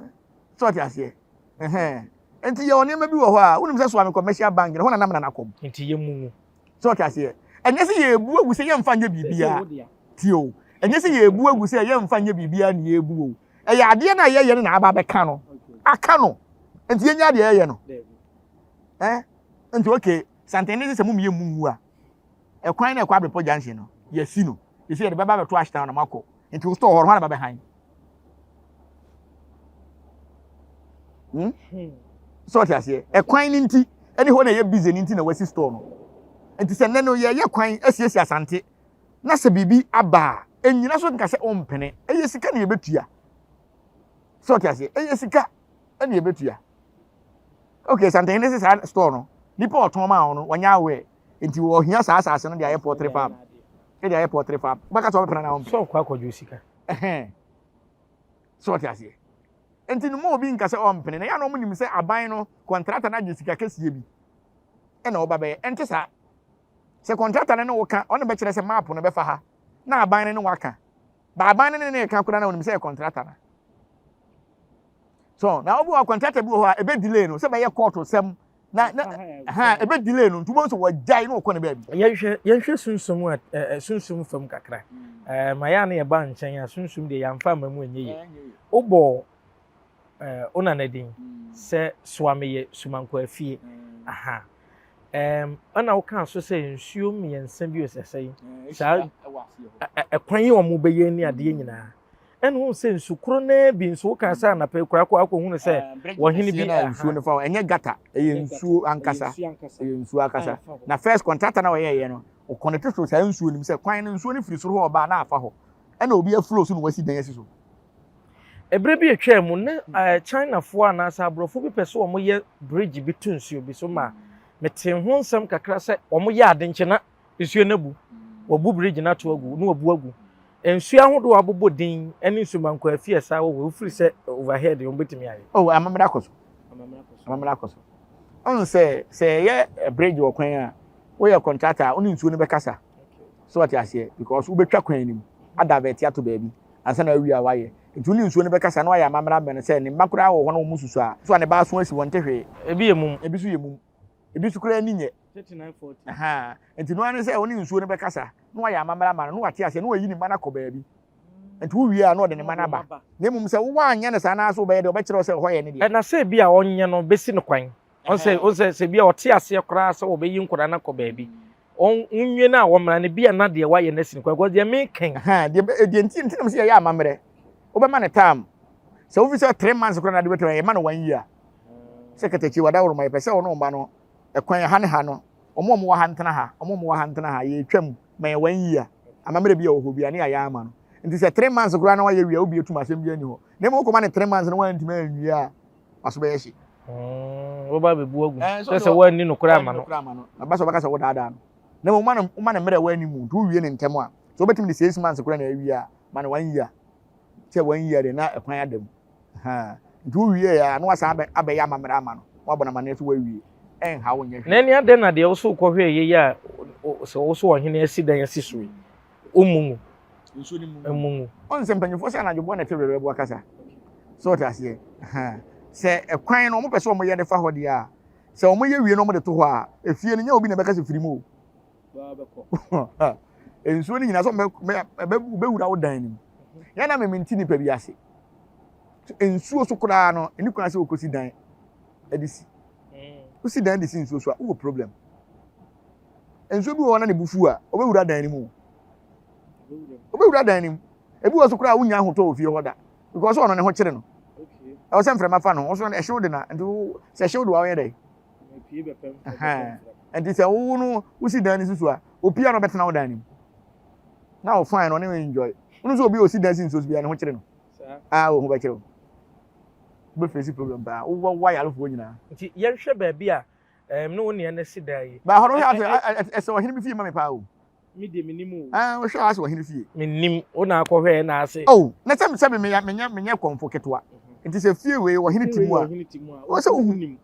so ɔte aseɛ. Ɛhɛn. Nti yɛwɔ nneɛma bi wɔ hɔ a, wonim sɛ Suame Commercial Bank no, hɔ na na me nana kɔm. Nti yɛ mu. So ɔte aseɛ. Ɛnyɛ sɛ yɛbu agu sɛ yɛmfa nyɛ biribiara. Tie o. Ɛnyɛ sɛ yɛbu agu sɛ yɛmfa nyɛ biribiara na yɛbu o. Ɛyɛ adeɛ no a yɛyɛ no na aba abɛka no. Aka no. Nti yɛnya adeɛ yɛyɛ no. Eh? Nti okay, santene ne sɛ mom yɛ mu ngu a, ɛkwan na ɛkɔ Abrepɔ junction no, yɛasi no. Yɛsi yɛde bɛba abɛto Ashtown na moakɔ. Nti wo store hɔ no, hɔ na bɛbɛhan. Hmm? Sɛ ɔte aseɛ. Ɛkwan no nti, ɛne hɔ na ɛyɛ busy no nti na wasi store no. Nti sɛ nnɛ no yɛyɛ kwan asiesie Asante na sɛ biribi aba a, ɛnyina so nka sɛ ɔmpene. Ɛyɛ sika na yɛbɛtua. Sɛ ɔte aseɛ, ɛyɛ sika na yɛbɛtua. Okay, Santehene sɛ saa store no, nipa ɔtɔn maa wɔn no, wɔnyɛ aware. Nti wɔhia saa asase no de ayɛ poultry farm. De ayɛ poultry farm. Wobɛka sɛ ɔbɛpene anaa ɔmpene? Sɛ ɔkɔ akɔgye sika. Ɛhɛn. Sɛ ɔte aseɛ. Nti no ma obi nka sɛ ɔmpene. Na yɛ a na wɔn nim sɛ aban no, kɔntrata no agye sika kɛseɛ bi ɛna ɔba bɛyɛ. Ɛnte saa. Sɛ kɔntrata no ne wo ka, ɔno bɛkyerɛ sɛ map no bɛfa ha, na aban no ne waka. Ba aban no ne ne ka koraa na onim sɛ yɛ kɔntrata no. So, na obi wɔ kɔntrata bi wɔ hɔ a ebe delay no, sɛ bɛyɛ kɔɔto sɛm na na ha ebe delay no, nti wobɛhu sɛ wɔgyae na wɔkɔ ne baabi. Yɛnhwɛ yɛnhwɛ sunsum a ɛ sunsum fam kakra. Ɛɛ ma yɛ a na yɛba nkyɛn a sunsum deɛ yɛamfa amma mu ɛnyɛ yie. Wobɔ ɛɛ wo nana din sɛ Soameyɛ Sumankwaa fie. Aha. Ɛɛm, ɛna wokaa so sɛ nsuo mmiɛnsa bi sɛ sɛn saa ɛkwan yi wɔn bɛyɛ ne adeɛ nyinaa. Ɛna wohu sɛ nsu koro naa bi nso wokaa sɛ anapa yi koraa kɔ akɔhunu sɛ wɔhene bi na nsuo no fa hɔ ɛnyɛ gata ɛyɛ nsuo ankasa ɛyɛ nsuo ankasa na first contractor na ɔyɛɛyɛ no ɔkɔnɛte so saa nsuo no mu sɛ kwan no nsuo no firi soro hɔ ɔbaa na afa hɔ ɛna obi aflow so na wasi dan asi so. Ɛberɛ bi atwaa mu na Chinafoɔ anaasɛ aborɔfo bi pɛ sɛ wɔyɛ bridge bi to nsuo bi so ma metee ho nsɛm kakra sɛ wɔyɛ ade nkyɛ na nsuo no abu. Wɔbu bridge no ato agu na wɔbu agu. Nsuo ahodoɔ a wɔabobɔ din ne nsumankwaa fie a ɛsaa wɔ hɔ wofiri sɛ overhead deɛ wɔbɛtumi ayɛ. Oh, amammerɛ akɔ so. Amammerɛ akɔ so. Ɔn sɛ sɛ yɛyɛ bridge wɔ kwan a woyɛ contractor a wo ne nsuo no bɛkasa. So ɔte aseɛ because wobɛtwa kwan no mu adavɛte ato baabi. ansa na awie a wayɛ. Nti wo ne nsuo no bɛkasa na wayɛ amammerɛ ama no sɛ ne mma koraa wɔ hɔ na wɔn susu a, so a ne ba aso asi wɔnte hwee. Ebi yɛ mum. Ebi nso yɛ mum. Ebi nso koraa ani nyɛ. Ahaa. Nti no ara ne sɛ wo ne nsuo no bɛkasa na wayɛ amammerɛ ama no na wate aseɛ na wayi ne mma no akɔ baabi. Nti wowie a na ɔde ne mma no aba. Na mmom sɛ woanyɛ no saa na so wobɛyɛ deɛ ɔbɛkyerɛ wo sɛ ɛhɔ yɛ ne dea. Na sɛ ebi a ɔnyɛ no bɛsi no kwan. Ɔn sɛ, ɔn sɛ, sɛ ebi a ɔte aseɛ koraa sɛ ɔbɛyi nkwadaa no akɔ baabi. Ɔnwie no a wɔmmra no bi a na deɛ wayɛ no asi no kwan because deɛ mekɛn. Deɛ deɛ nti nti na mo sɛ yɛyɛ amammerɛ wobɛma no time sɛ wofi sɛ 3 months koraa na de bɛtɔ yɛma no one year sɛ katakyi wada woroma yɛpɛ sɛ ɔno ɔma no ɛkwan ha ne ha no, ɔmo a ɔmo wɔ ha ntena ha, ɔmo a ɔmo wɔ ha ntena ha, yɛretwam ma yɛn one year amammerɛ bi a ɛwɔ hɔ bi a ne yɛayɛ ama no. Nti sɛ 3 months koraa na wayɛ wie a, wobie tum asɛm bi ani hɔ. Na mmom wokɔma no 3 months na wantumi anwie a, waso bɛyɛ hye. Woba bɛbu agu. Sɛ sɛ woanni nokorɛ ama no. Na ba sɛ wobɛka sɛ wodaadaa no. Na mmom woma no mmerɛ a ɛwɔ anim nti wowie no ntɛm a, sɛ wobɛtumi de 6 months koraa na awie a, ma no one year. Sɛ one year deɛ na ɛkwan ada mu. Nti wowie a na wasan abɛyɛ amammerɛ ama no, na wabɔ no amanneɛ sɛ woawie. Ɛnha wo nyɛ hwee. Na ɛne adɛn na deɛ wo so wokɔhwɛɛ yei a sɛ wo so ɔhene asi dan asi so yi, wommu ngu? Nsuo no mmu ngu. Ɔn sɛ mpanyinfoɔ sɛ anadwo boa na ɛte werɛwerɛ boa kasa. So ɔte aseɛ? Sɛ ɛkwan no wɔn pɛ sɛ wɔn yɛ de fa hɔ deɛ a, sɛ wɔn yɛ wie na wɔn de to hɔ a, efie no nyɛ obi na ɛbɛka sɛ firi mu o. Nsuo no nyinaa sɛ bɛwura wo dan no mu. Yɛn na meme nti nipa bi ase. Nsuo so koraa no, ɛni kwan sɛ wɔkɔsi dan de si. Wosi dan de si nsuo so a, wowɔ problem. Nsuo bi wɔ hɔ na ne bo fu a, ɔbɛwura dan no mu. Ɔbɛwura dan no mu. Ebi wɔ so koraa a wonya ahotɔ wɔ fie hɔ da. Because ɔno ne ho kyere no. Ɛwɔ sɛ mframa fa no ho. Ɔso ɛhyew de na nti sɛ ɛhyew de wa ɔyɛ dɛ. Nti sɛ wo no wosi dan no si so a, opia no ɔbɛtena wo dan no mu. Na wo fine no ɔne wo enjoy. Wono sɛ obi a osi dan si nsuo so biara ne ho kyere no. Ah, wo ho bɛkyere wo. Wobɛfesi problem paa. Wowɔ wo ayarefoɔ nyinaa. Nti yɛnhwɛ baabi a ɛɛm ne wo nea no asi dan yi. Ba hɔ no wohwɛ a ɛsɛ ɔhene bi fie ma me paa o. Me deɛ menim o. Ah, wohwɛ a asɛ ɔhene fie. Menim, wo na akɔhwɛɛ na ase. Oh, na sɛ sɛ me menyɛ menyɛ menyɛ kɔmfo ketewa. Nti sɛ fie wei ɔhene te mu a, wɔ sɛ wohu.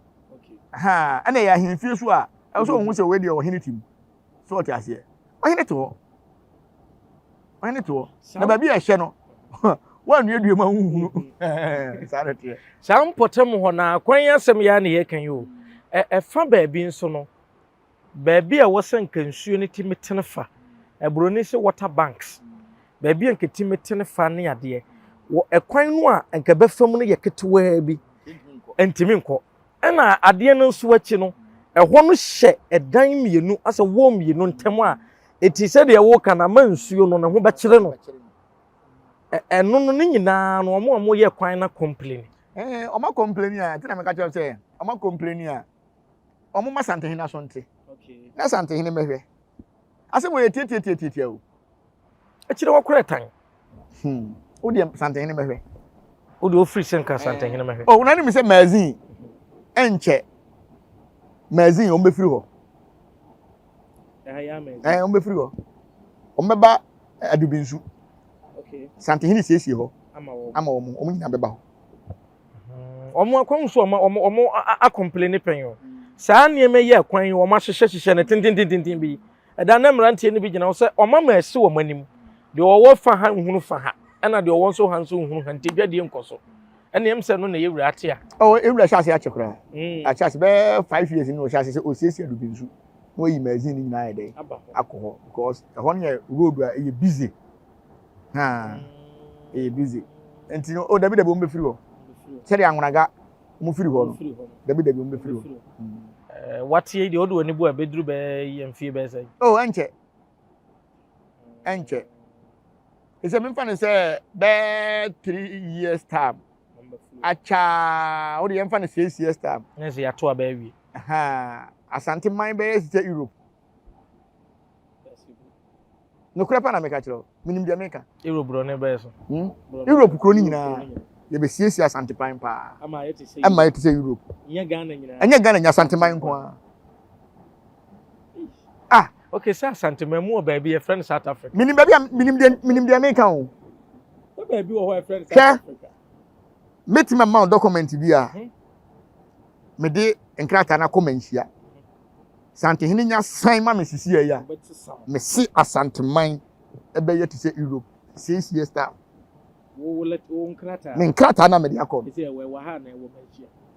Ha, ɛna ɛyɛ ahemfie so a, ɛwɔ sɛ wohu sɛ wei deɛ ɔhene te mu. So ɔte aseɛ. Ɔhene te hɔ. Ɔhene te hɔ. Na baabi a ɛhyɛ no, woannuadua mu a wonhunu. Saa na ɛteɛ. Saa mpɔtam hɔ na kwan asɛm yi ara na yɛreka yi o. Ɛfa baabi nso no, Baabi a ɛwɔ sɛ nka nsuo no tumi tene fa, Buroni se water banks, baabi a nka ɛtumi tene fa ne adeɛ, wɔ ɛkwan no a nka ɛbɛfa mu no yɛ ketewaa bi, ɛntumi nkɔ. Ɛna adeɛ no nso akyi no, ɛhɔ no hyɛ ɛdan mmienu, asɛ wall mmienu ntam a, ɛti sɛdeɛ woka no ama nsuo no ne ho bɛkyere no. Ɛno no ne nyinaa no, wɔn a wɔyɛ kwan no akɔmpleni. Ɛɛ, wɔn akɔmpleni a, ɛti na meka kyerɛ sɛ wɔn akɔmpleni a, wɔn ma Santehene aso nte. Na Santehene mmɛhwɛ. Asɛm wɔ yɛ tiatiatiatia o. Akyire wɔ korɛ tan. Wo deɛ Santehene mmɛhwɛ. Wo deɛ ofiri sɛ nka Santehene mmɛhwɛ. Oh, na nim sɛ magazine ɛnkyɛ magazine wɔn bɛfiri hɔ. Ɛɛ wɔn bɛfiri hɔ. Wɔn bɛba Adubinsu. Santehene siesie hɔ ama wɔn wɔn nyinaa bɛba hɔ. Wɔn akwan so wɔn wɔn wɔn akɔmpleni pɛn o. Saa nneɛma yi akwan yi wɔn ahyehyɛ hyehyɛ no tentententen bi. Ɛda na mmeranteɛ no bi gyina hɔ sɛ wɔn ama ɛsi wɔn anim. Deɛ ɔwɔ fa ha nhunu fa ha, ɛna deɛ ɔwɔ nso ha nso nhunu ha nti dwadie nkɔ so. Ɛna ɛm sɛ no na ɛyɛ wura ate a. Ɔ ewura hyɛ ase akyɛ koraa. Akyɛ ase bɛyɛ 5 years ni ɔhyɛ ase sɛ osiesie adubi nsu na wayi magazine no nyinaa ayɛ dɛ akɔ hɔ because ɛhɔ no yɛ road a ɛyɛ busy. Haa ɛyɛ busy nti no o dabi dabi wɔn bɛfiri hɔ sɛdeɛ anwonaga wɔn firi hɔ no dabi dabi wɔn bɛfiri hɔ. Ɛɛ wateɛ yi deɛ ɔde w'ani bu a bɛduru bɛyɛ yɛ mfie bɛyɛ sɛ. O ɛnkyɛ ɛnkyɛ ɛsɛ memfa no sɛ bɛɛ 3 years time akyaa wode yɛmfa no 6 years time. Ne sɛ yɛato aba awie. Asante man bɛyɛ sɛ Europe. Nokorɛ pa na meka kyerɛ wo. Menim deɛ meka. Europe borɔ ne bɛyɛ so. Europe kuro no nyinaa yɛbɛsiesie Asanteman paa. Ama ayɛ te sɛ Europe. Ɛnyɛ Ghana nyinaa. Ɛnyɛ Ghana nyinaa Asanteman nko ara. Ah. Okay, sɛ Asanteman mu wɔ baabi yɛfrɛ no South Africa. Menim baabi a menim deɛ menim deɛ meka o. Sɛ baabi wɔ hɔ yɛfrɛ no South Africa. Mɛtumi ama wo document bi a mede nkrataa no akɔ manhyia. Santehene nya san ma me sisi yi a, mese Asanteman ɛbɛyɛ te sɛ Europe 6 years time. Me nkrataa na mede akɔ no.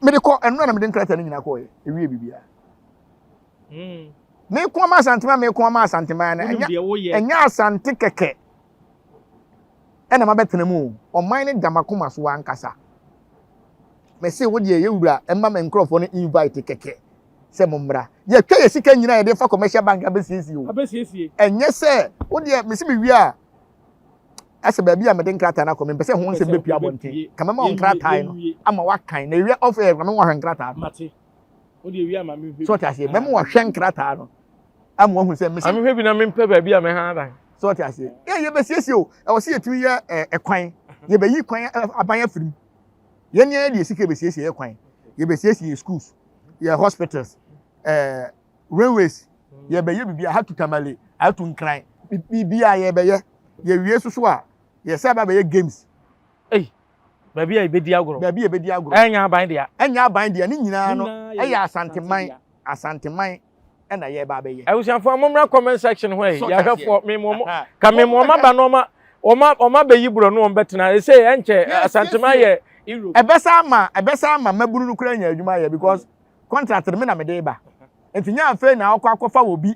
Mede kɔ ɛno na mede nkrataa no nyinaa kɔɔyɛ ewie biribiara. Meko ama Asanteman meko ama Asanteman no ɛnyɛ Asante kɛkɛ ɛna mabɛtena mu o. Ɔman no da m'akoma so ankasa. Mese wo deɛ yɛwura ɛma me nkurɔfoɔ no invite kɛkɛ. sɛ mommra. Yɛtwa yɛ sika nyinaa yɛde fa commercial bank abɛsiesie o. Abɛsiesie. Ɛnyɛ sɛ wo deɛ mesi me wie a ɛsɛ baabi a mede nkrataa no akɔ mempɛ sɛ ho nsɛm bɛpue abɔnten. Ka mɛma wo nkrataa no ama woakan na ewia off air mɛma woahwɛ nkrataa no. Mate. Wo deɛ wie ama menhwɛ bi. So ɔte aseɛ mɛma woahwɛ nkrataa no ama woahu sɛ mesi. Amehwɛ bi na mempɛ baabi a mɛha adan. So ɔte aseɛ yɛ yɛbɛsiesie o ɛwɔ sɛ yɛtumi yɛ ɛkwan yɛbɛyi kwan aban afiri mu. Yɛn yɛn de sika yɛbɛsiesie yɛ kwan yɛbɛsiesie yɛ schools yɛ hospitals ɛɛ eh, railways yɛbɛyɛ biribi aha tu tamale aha tu nkran biribi a yɛbɛyɛ yɛwie soso a yɛsɛ ba bɛyɛ games. Ei, baabi a yɛbɛdi agorɔ. Baabi a yɛbɛdi agorɔ. Ɛnyɛ aban dea. Ɛnyɛ aban dea ne nyinaa no ɛyɛ asanteman asanteman ɛna yɛba abɛyɛ. Abusuafoɔ mo mmra comment section hɔ yi yɛahwɛfoɔ me mo ka me mo ɔma ba no ɔma ɔma ɔma bɛyi borɔ no wɔn bɛtena ɛsɛ ɛnkyɛ Asantema yɛ Europe. Ɛbɛsa ama ɛbɛsa ama mmabunu no kura nya adwuma yɛ because contract no me na mede ba nti nyɛ afei na akɔ akɔfa obi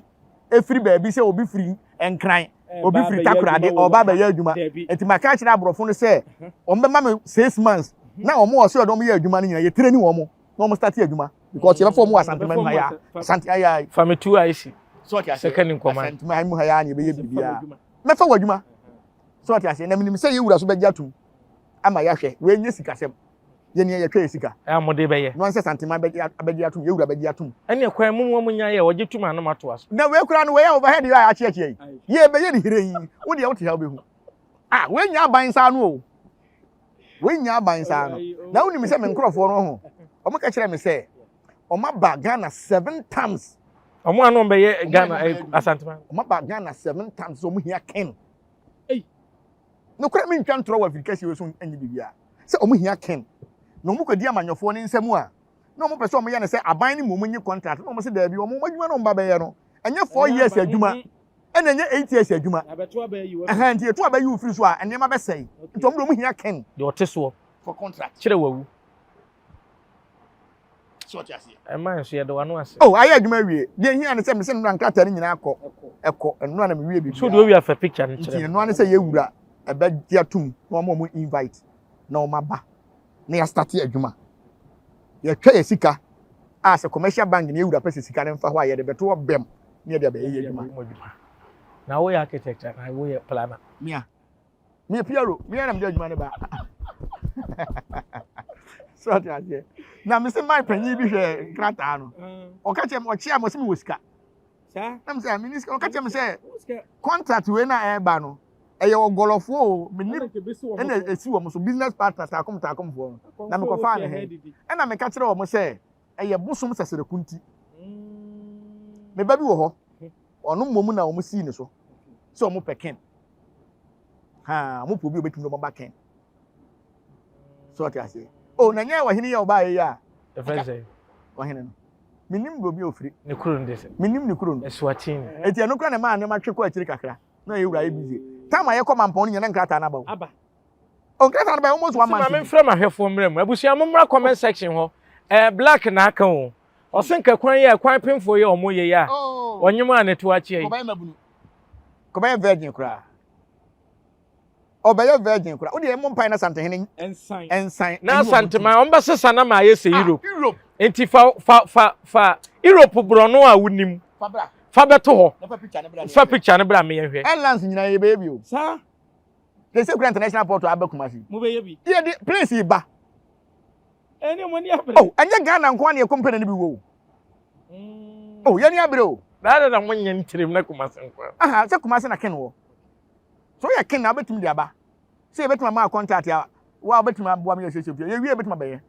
efiri baabi sɛ obi firi Nkran obi firi Takoradi ɔba abɛyɛ adwuma nti maka akyerɛ aborɔfo no sɛ wɔn bɛma me 6 months na wɔn wɔ sɛ wɔn yɛ adwuma no nyinaa yɛ training wɔn na wɔn start adwuma because yɛbɛfa wɔn wɔ Asantema mu ha ya Asante ha ya. Fa me tu IC. Sɛ ni nkɔmɔ. Asantema mu ha ya na yɛbɛyɛ biribiara mɛfa wɔ adwuma so ɔte aseɛ na menim sɛ yɛwura so bɛgye atum ama yɛahwɛ wei nyɛ sikasɛm yɛn yɛ yɛtwa yɛ sika. Ɛ mo de bɛyɛ. Na wɔn sɛ Asantema bɛgye atum yɛwura bɛgye atum. Ɛne kwan mu wɔn nya yɛ wɔgye tum anum ato aso. Na wei kura no wei a overhead yɛ a akyeakyea yi yɛ bɛyɛ ne hire yi wo deɛ wote ha wobɛhu ah wei nya aban nsa ano o wei nya aban nsa ano na wonim sɛ me nkurɔfoɔ no ho wɔn ka kyerɛ me sɛ wɔn aba Ghana seven times. Wɔn ano bɛyɛ Ghana Asantema. Wɔn aba Ghana seven times wɔn hia ken. Nokora mi ntwa ntorɔ wɔ afiri kɛseɛ so nye biribiara sɛ wɔn hia ken na wɔn kɔdi amanyɔfoɔ ne nsam a na wɔn pɛ sɛ wɔn yɛ no sɛ aban ne mmom nye contract na wɔn sɛ daabi wɔn adwuma na wɔn ba bɛyɛ no ɛnyɛ 4 years adwuma ɛna ɛnyɛ 8 years adwuma ɛhɛn nti etu abɛyi ofiri so a nneɛma bɛsɛe nti wɔn de wɔn hia ken. Deɛ ɔte soɔ for contract. Kyerɛ wawu. So ɔte aseɛ. Ɛma nso yɛde wano ase. Oh, ayɛ adwuma awie. Deɛ hia ne sɛ mese nnora nkrataa no nyinaa kɔ. Ɛkɔ. Nnora na mewie biribiara. So deɛ owie afa picture no kyerɛ. Nti nnora ne sɛ yɛwura ɛbɛgye atum na wɔn a wɔn invite na wɔn aba na yɛastarte adwuma. Yɛtwa yɛ sika a sɛ commercial bank na yɛwura pɛ sɛ sika no mfa hɔ a yɛde bɛto hɔ bɛm na yɛde abɛyɛ yɛ adwuma. Na woyɛ architect na woyɛ planner. Mia. Meyɛ PRO. Meyɛ na mede adwuma no ba. So ɔte aseɛ. Na mese man panyin bi hwɛ nkrataa no. Ɔka kyerɛ me ɔkyea me ɔse mewɔ sika. Na me sɛ meni sika. Ɔka kyerɛ me sɛ contract wei na ɛreba no ɛyɛ ɔgɔlɔfoɔ o menim ɛna esi wɔn so business partner taakom taakomfoɔ no na mekɔfaa ne he ɛna meka kyerɛ wɔn sɛ ɛyɛ bosom sɛsɛrɛko nti me ba bi wɔ hɔ ɔno mmom na wɔn sii ne so sɛ wɔn pɛ ken ha wɔn pɛ obi a obetumi de wɔn ba ken so ɔte aseɛ o na nyɛ ɔhene yɛ ɔbaa yɛ a ɛfɛ sɛ ɔhene no menim baabi a ofiri ne kuro no de sɛ menim ne kuro no Eswatini eti ɛno kora na ɛmaa nneɛma twe kɔ akyiri kakra na yɛ wura yɛ busy time a yɛkɔ mampɔn no nyɛ na nkrataa no aba o aba o nkrataa no ba almost one month maame mfrɛ mahwɛfoɔ mmerɛ mu abusua mo mmra comment section hɔ ɛɛ black na aka o ɔse nka kwan yɛ kwan pemfoɔ yɛ ɔmo yɛ yɛ a ɔnyem a ne to akyea yi kɔbɛyɛ mabunu kɔbɛyɛ virgin koraa ɔbɛyɛ virgin koraa wode ɛmmɔ mpae na Asantehene ɛnsan ɛnsan na Asantema ɔmo bɛsesa na ma ayɛ sɛ Europe Europe nti fa fa fa fa Europe borɔno a wonim fa bra fa bɛto hɔ na fa picture ne bra fa picture ne bra meyɛ hwɛ airlines nyinaa yɛbɛyɛ bi o saa they say kura international port aba Kumasi mo bɛyɛ bi yɛde planes yi ba ɛne mo ani abere oh ɛnyɛ Ghana nko ara na yɛ company no bi wɔ o oh yɛni abere o na na mo nyɛ ntirim na Kumasi nko aha sɛ Kumasi na ken wɔ so yɛ ken na wobɛtumi de aba sɛ yɛbɛtumi ama contact a wa wobɛtumi aboa me yɛsiesie fie yɛwie yɛbɛtumi abɛyɛ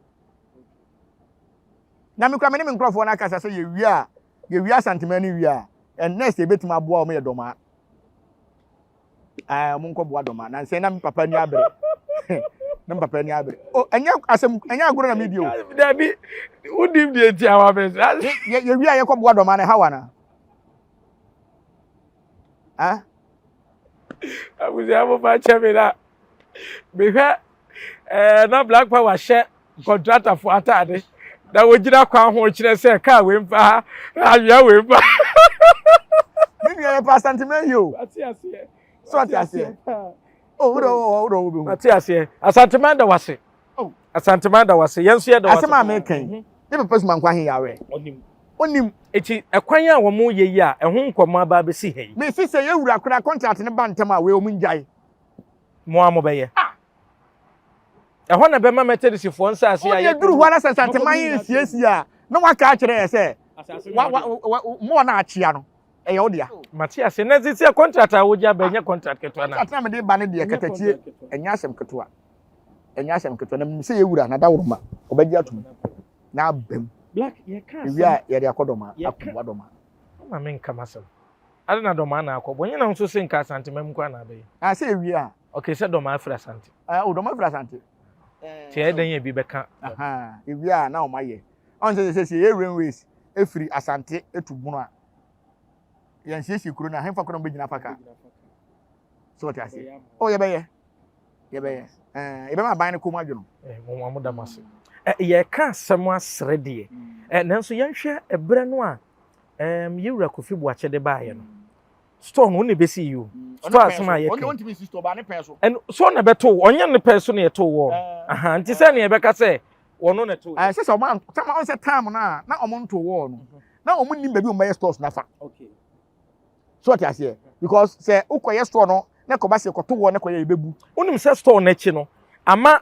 na mekura me ne me nkurɔfoɔ no akasa sɛ yɛwie a yɛwie Asantema no wie a and next yɛbɛtumi aboa wɔn yɛ dɔmaa ɛɛ wɔn nkɔboa dɔmaa na nsɛn na me papa ani abere na me papa ani abere o ɛnyɛ asɛm ɛnyɛ agorɔ na mi di o. Dabi wonim deɛ nti a wabɛ sɛ. Yɛwie a yɛkɔboa dɔmaa no ha wa na. Ah? Abusua mo fa kyɛ me na mehwɛ ɛɛ na Black Power hyɛ kɔntratafoɔ ataade na wogyina kwan ho kyerɛ sɛ kaa wei mfa ha awia wei mfa. Me nua yɛ pa Asantema yi o. Ate aseɛ. So ate aseɛ. O wo de wo de wo bɛ hu. Ate aseɛ. Asantema da wase. Oh. Asantema da wase. Yɛn nso yɛ da wase. Asɛm a meka yi. Ne papa suma nkwa he yare. Ɔnim. Onim. Eti ɛkwan a wɔn yɛ yi a ɛho nkɔmɔ aba abɛsi ha yi. Mesi sɛ yɛ wura koraa contract no ba ntɛm a wei wɔn ngyae. Mo ara mobɛyɛ. Ah! Ɛhɔ na ɛbɛma Methodistfoɔ nsaase a Wode duru hɔ na sɛ Santeman nsiesie a, na waka akyerɛ yɛ sɛ wa wa wa mɔɔ no a akyea no, ɛyɛ wo dea. Mate ase. Na sisi a contract a wogye aba ɛnyɛ contract ketewa na. Contract na mede ba no deɛ katakyie, ɛnyɛ asɛm ketewa. Ɛnyɛ asɛm ketewa. Na menim sɛ yɛ wura na dawuroma, ɔbɛgye atom na aba mu. Black, yɛka asɛm. Ewie a yɛde akɔ dɔma, akɔboa dɔma. Woma menka m'asɛm. Ade na dɔmaa na akɔ bɔ. Nyɛ na nso se nka Asante mam nko na abɛyɛ. Ah sɛ ewie a. Okay sɛ dɔmaa firi Asante. Ah oh dɔmaa firi Asante. Ti ɛyɛ dɛn ebi bɛka. Aha ewie a na wɔn ayɛ. Ɔn sɛ sɛ sɛ yɛ railways efiri Asante etu bono a. Yɛn siesie kuro na ahemfa koro na wɔbɛgyina afa kaa. So wɔte aseɛ. Oh yɛbɛyɛ. Yɛbɛyɛ. Ɛɛ yɛbɛma aban no kɔn mu adwo no. Eh, mo mo da mo ase. Eh, yɛka asɛm asere deɛ. Eh, nanso yɛnhwɛ ɛberɛ no a Um, yɛ wura Kofi Boakye de baayɛ no. Store no, wo na ebesi yi o. Mm. Store asɛm a yɛka. Ɔntumi si store ba ne pɛn so. Ɛno so na ɛbɛto ɔnyɛ ne pɛn so na yɛto wɔ. Eh. Aha, nti sɛ nea yɛbɛka sɛ wɔno na ɛto. Ɛsɛ sɛ ɔmo tam ɔn sɛ tam no a na ɔmo nto wɔ no. Mhm. Na ɔmo nim baabi ɔmo bɛyɛ stores nafa. Okay. So ɔte aseɛ because sɛ wokɔyɛ store no na kɔba sɛ kɔto wɔ na kɔyɛ yɛbɛbu. Wonim sɛ store no akyi no ama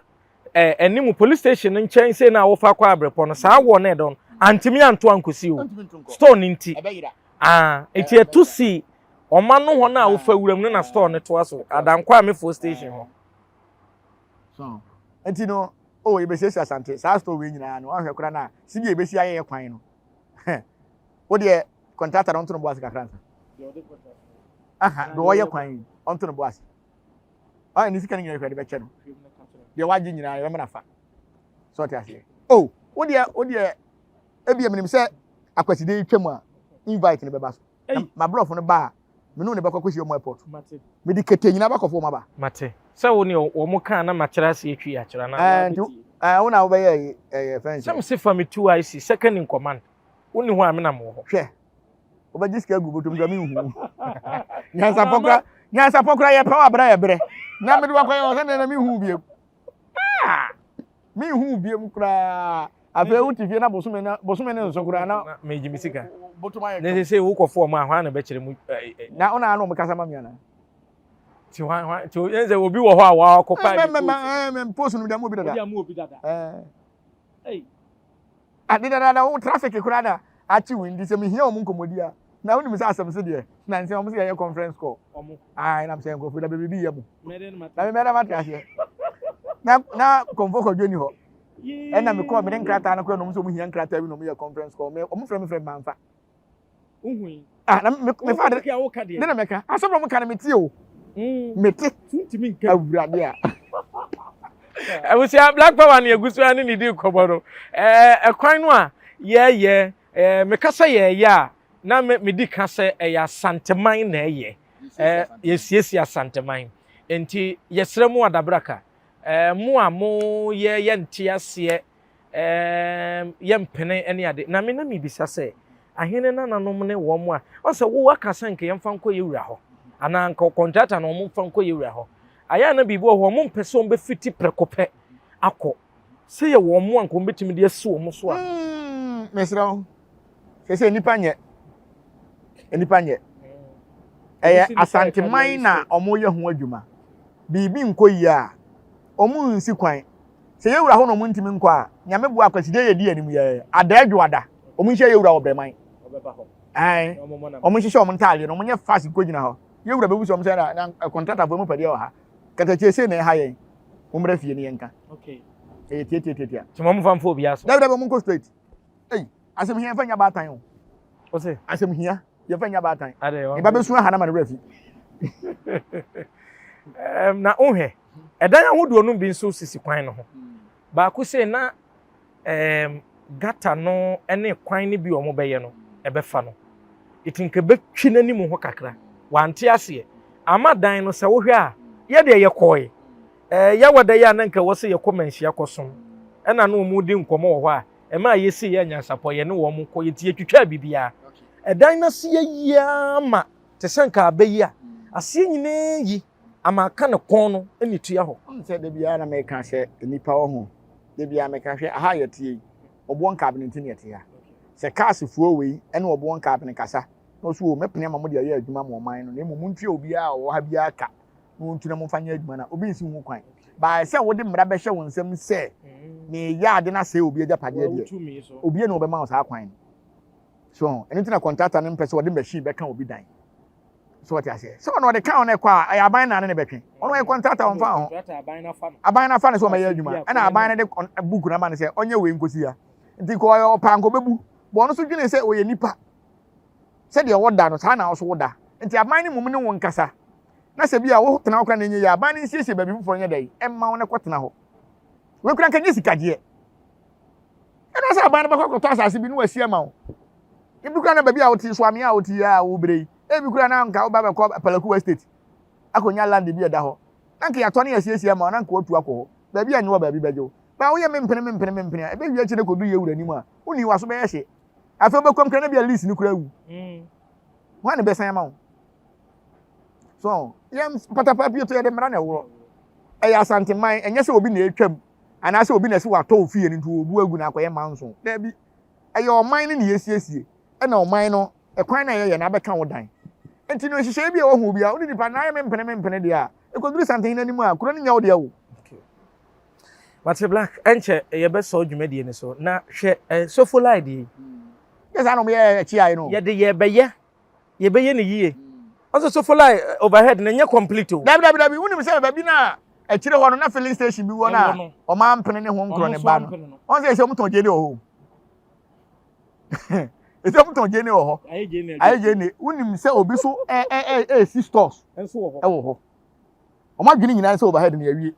eh, anim police station no nkyɛn sei na wofa kɔ abrepɔ no saa wɔ no ɛdɔ no antumi anto ankosi o store no nti ah eti ɛto si ɔma no hɔ no a wofa wuram no na store no toa so adankɔ amefoɔ station hɔ. So nti no oh yɛbɛsiesie asante saa store wei nyinaa no wahwɛ koraa na sibi yɛbɛsi ayɛ yɛ kwan no wo deɛ kɔntrata no ɔnto no bo ase kakra nsa aha deɛ ɔyɛ kwan yi ɔnto no bo ase ɔyɛ ne sika no nyinaa hwɛ de bɛkyɛ no deɛ wagye nyinaa yɛbɛma no afa sɛ ɔte aseɛ o wo deɛ wo deɛ ebia menim sɛ akwaside yi twam a invite no bɛba so ma borɔfo no ba a me ne ne bɛkɔ akɔsi ɔmo airport mede kete nyinaa bɛkɔfo ɔmo aba mate sɛ wo ne wɔn kaa na makyerɛ ase atwi akyerɛ na ɛɛ nti ɛɛ wo na wobɛyɛ ɛyɛ fɛn sɛ mese fa me 2IC second in command Wonni hɔ a me na mewɔ hɔ. Hwɛ, wobɛgye sika agu bɔtɔm kora menhu. Nyansapɔ kora, nyansapɔ kora yɛpɛ wɔ abrɛ yɛbrɛ. Na mede wakɔyɛ wɔ sɛ na menhu biam. Ah! Menhu biam koraa. Afei wote fie na bosome na bosome ne nso koraa na megye me sika. Bɔtɔm ayɛ. Na sɛ wokɔfo ɔmo a hwan na bɛkyerɛ mu. Na wo na ano ɔmo kasa ma me ana? Ti hwan hwan ti yɛn sɛ obi wɔ hɔ a wakɔpa. Mɛ mɛ mɛ mɛ post no de ama obi dada. Obi ama obi dada. Ɛɛ. Ade dadaada wo traffic koraa na akye wo nti sɛ mehia wɔn nkɔmmɔdi a na wonim sɛ asɛm so deɛ na nsɛ wɔn sɛ yɛyɛ conference call ae nam sɛ nkurɔfoɔ da biribi yɛ mo na memɛda mate aseɛ na na kɔmfɔ kɔdwo ni hɔ ɛna mekɔɔ mede nkrataa no kɔɛ na wɔn sɛ wɔn hia nkrataa bi na wɔn yɛ conference call wɔn frɛ me frɛ me manfa Wohui. Ah, na me me fa de. Ne na mɛka. Asɛm na wɔn ka no mete o. Mm. Mete. Tuntumi nka. Awurade a. Abusua Black Power ne egu so ne ne di nkɔmɔ no. Ɛɛ ɛkwan no a yɛyɛ ɛɛ meka sɛ yɛyɛ a na me medi ka sɛ ɛyɛ Asanteman na ɛyɛ. Ɛɛ yɛsiesie Asanteman. Nti yɛsrɛ mu adabraka. Ɛɛ mo a mo yɛ yɛnte aseɛ Ɛɛm, yɛmpene ne ade. Na me na mebisa sɛ, ahene nananom ne wɔn a, ɔn sɛ wo aka sɛ nka yɛmfa nkɔ yɛ wura hɔ, anaa nka kɔntrata na wɔn mfa nkɔ yɛ wura hɔ. Ayɛ a na biribi wɔ hɔ, wɔn mpɛ sɛ wɔn bɛfiti prɛko pɛ akɔ. Sɛ yɛ wɔn mo a nka wɔn bɛtumi de asi wɔn so a. Mm, mesrɛ wo, sɛ sɛ nnipa nyɛ, nnipa nyɛ. Ɛyɛ Asanteman na wɔyɛ ho adwuma. Biribi nkɔ yie a, wɔn nsi kwan. Sɛ yɛwura hɔ na ɔmo ntumi nkɔ a, Nyame boa Kwasida yɛ di anim yɛɛ ada adwoada. Ɔmo nhyia yɛwura wɔ Brɛman. Ae, ɔmo nhyehyɛ ɔmo ntaadeɛ no, ɔmo nyɛ fast nkɔ gyina hɔ. Yɛwura bɛbu sɛ ɔmo sɛ na na kɔntratafoɔ mu pɛdeɛ wɔ ha. Katakyie sei na ɛha yɛn. Mo mmra fie ne yɛnka. Ɛyɛ tiatiatiatia. Nti mo mfa mfa obiara so. Dabi dabi ɔmo nkɔ straight. Ei, asɛm hia yɛmfa nya baatan o. Ose? Asɛm hia yɛmfa nya baatan. Ne ba bɛsu aha na ma ne werɛ afi. Na wohwɛ, ɛdan ahodoɔ no bi nso sisi kwan no ho. Baako sei na um, gata no ne kwan no bi a wɔbɛyɛ no ɛbɛfa no. Eti nka ɛbɛtwi n'anim hɔ kakra. Wante aseɛ. Ama dan no sɛ wohwɛ a, yɛdeɛ yɛkɔe. Ɛɛ Yawada yi a na nka ɛwɔ sɛ yɛkɔ manhyia kɔsom, ɛna na wɔn redi nkɔmmɔ wɔ hɔ a, ɛmaa yɛsii yɛn anyansapɔ, yɛne wɔn kɔ, yɛnti yɛtwitwaa biribiara. Ɛdan no ase ayi ara ma te sɛ nka abɛ yi a, aseɛ nyinaa yi ama aka ne kɔn no na ɛtua hɔ. Wohu sɛ da biara na meka sɛ nnipa wɔ ho, da biara meka hwɛ aha a yɛteɛ yi, ɔboɔ nka abene nti na yɛte ha. Sɛ cars foɔ wei ne ɔboɔ nkaapene kasa na ɔso o mɛpene ama mode ayɛ adwuma ama ɔman no na mmom montua obiara a ɔwɔ ha biara ka na ɔntu na momfa nyɛ adwuma no a, obi nsi ho kwan. But sɛ wode mmara bɛhyɛ wo nsam sɛ mereyɛ ade no asɛe obi agyapadeɛ deɛ, obiara ni ɔbɛma wo saa kwan no. So ɛno nti na kɔntrata no mpɛ sɛ ɔde machine bɛka obi dan. So wɔte aseɛ sɛ ɔno ɔde ka ɔno ɛkɔ a ɛyɛ aban na ne ne bɛtwe. Ɔno ɔyɛ kɔntrata ɔmfa ho. Aban no afa no sɛ ɔmɛyɛ adwuma ɛna aban no de book no ama no sɛ ɔnyɛ wei nkosi ha. Nti nka ɔyɛ ɔpɛ anka ɔbɛbu. Bɔ ɔno nso dwene sɛ ɔyɛ nipa. Sɛdeɛ ɔda no saa na ɔso woda. Nti aban no mmom ne wo nkasa. Na sɛ bi a wotena hɔ koraa na ɛnyɛ yie a aban no nsiesie baabi foforɔ nyɛ dɛn ɛmma wo na kɔtena hɔ. Wei koraa nka nyɛ sikagyeɛ. Ɛna sɛ aban no bɛkɔ akɔtɔ asase bi na wasi ama wo. Ebi koraa na baabi a wote so amea a wote yi a wobrɛ yi. Ebi koraa na nka woba bɛkɔ Palaku Estate akɔnya land bi ɛda hɔ. Na nka yɛatɔ ne yɛasiesie ama wo na nka watu akɔ hɔ. Baabi a nyɛ wɔ baabi bɛgye wo. Ba woyɛ mempene mempene mempene a ɛbɛwie akyi no kɔdu yɛ wura anim a wonni w'aso bɛyɛ hye. Afei wobɛkɔm koraa na bi a lease no koraa awu. Hwan na bɛsan ama wo? So yɛn patapa pie to yɛde mmara na ɛworɔ. Ɛyɛ Asanteman, ɛnyɛ sɛ obi na ɛtwam anaasɛ obi na ɛsɛ watɔ wo fie no nti wɔbu agu na akɔyɛ manso. Daabi. Ɛyɛ ɔman no na yɛsiesie ɛna ɔman no ɛkwan na yɛyɛ na abɛka wo dan. Nti no nhyehyɛe bi a ɛwɔ ho bi a wode nipa na ayɛ mempene mempene deɛ a ɛkɔduru Santehene anim a kuro no nyɛ wo deɛ o. Mate Black, ɛnkyɛ yɛbɛsɔ dwumadie no so na hwɛ eh, sofo lie deɛ yi. Yɛ saa na wɔyɛ akyiae no. Yɛde yɛbɛyɛ yɛbɛyɛ no yie. Ɔsɛ sofo lie eh, overhead na ɛnyɛ complete o. Dabi dabi dabi, wonim sɛ baabi na akyire hɔ no na filling station bi wɔ no a ɔma mpene ne ho nkorɔ ne ba no. Ɔn sɛ ɛsɛ ɔmo tɔn gyeene wɔ hɔ o. Ɛsɛ ɔmo tɔn gyeene wɔ hɔ. Ayɛ gyeene. Wonim sɛ obi so ɛ ɛ ɛ ɛsi stores ɛwɔ hɔ. Wɔn adwene nyinaa sɛ overhead no yɛawie.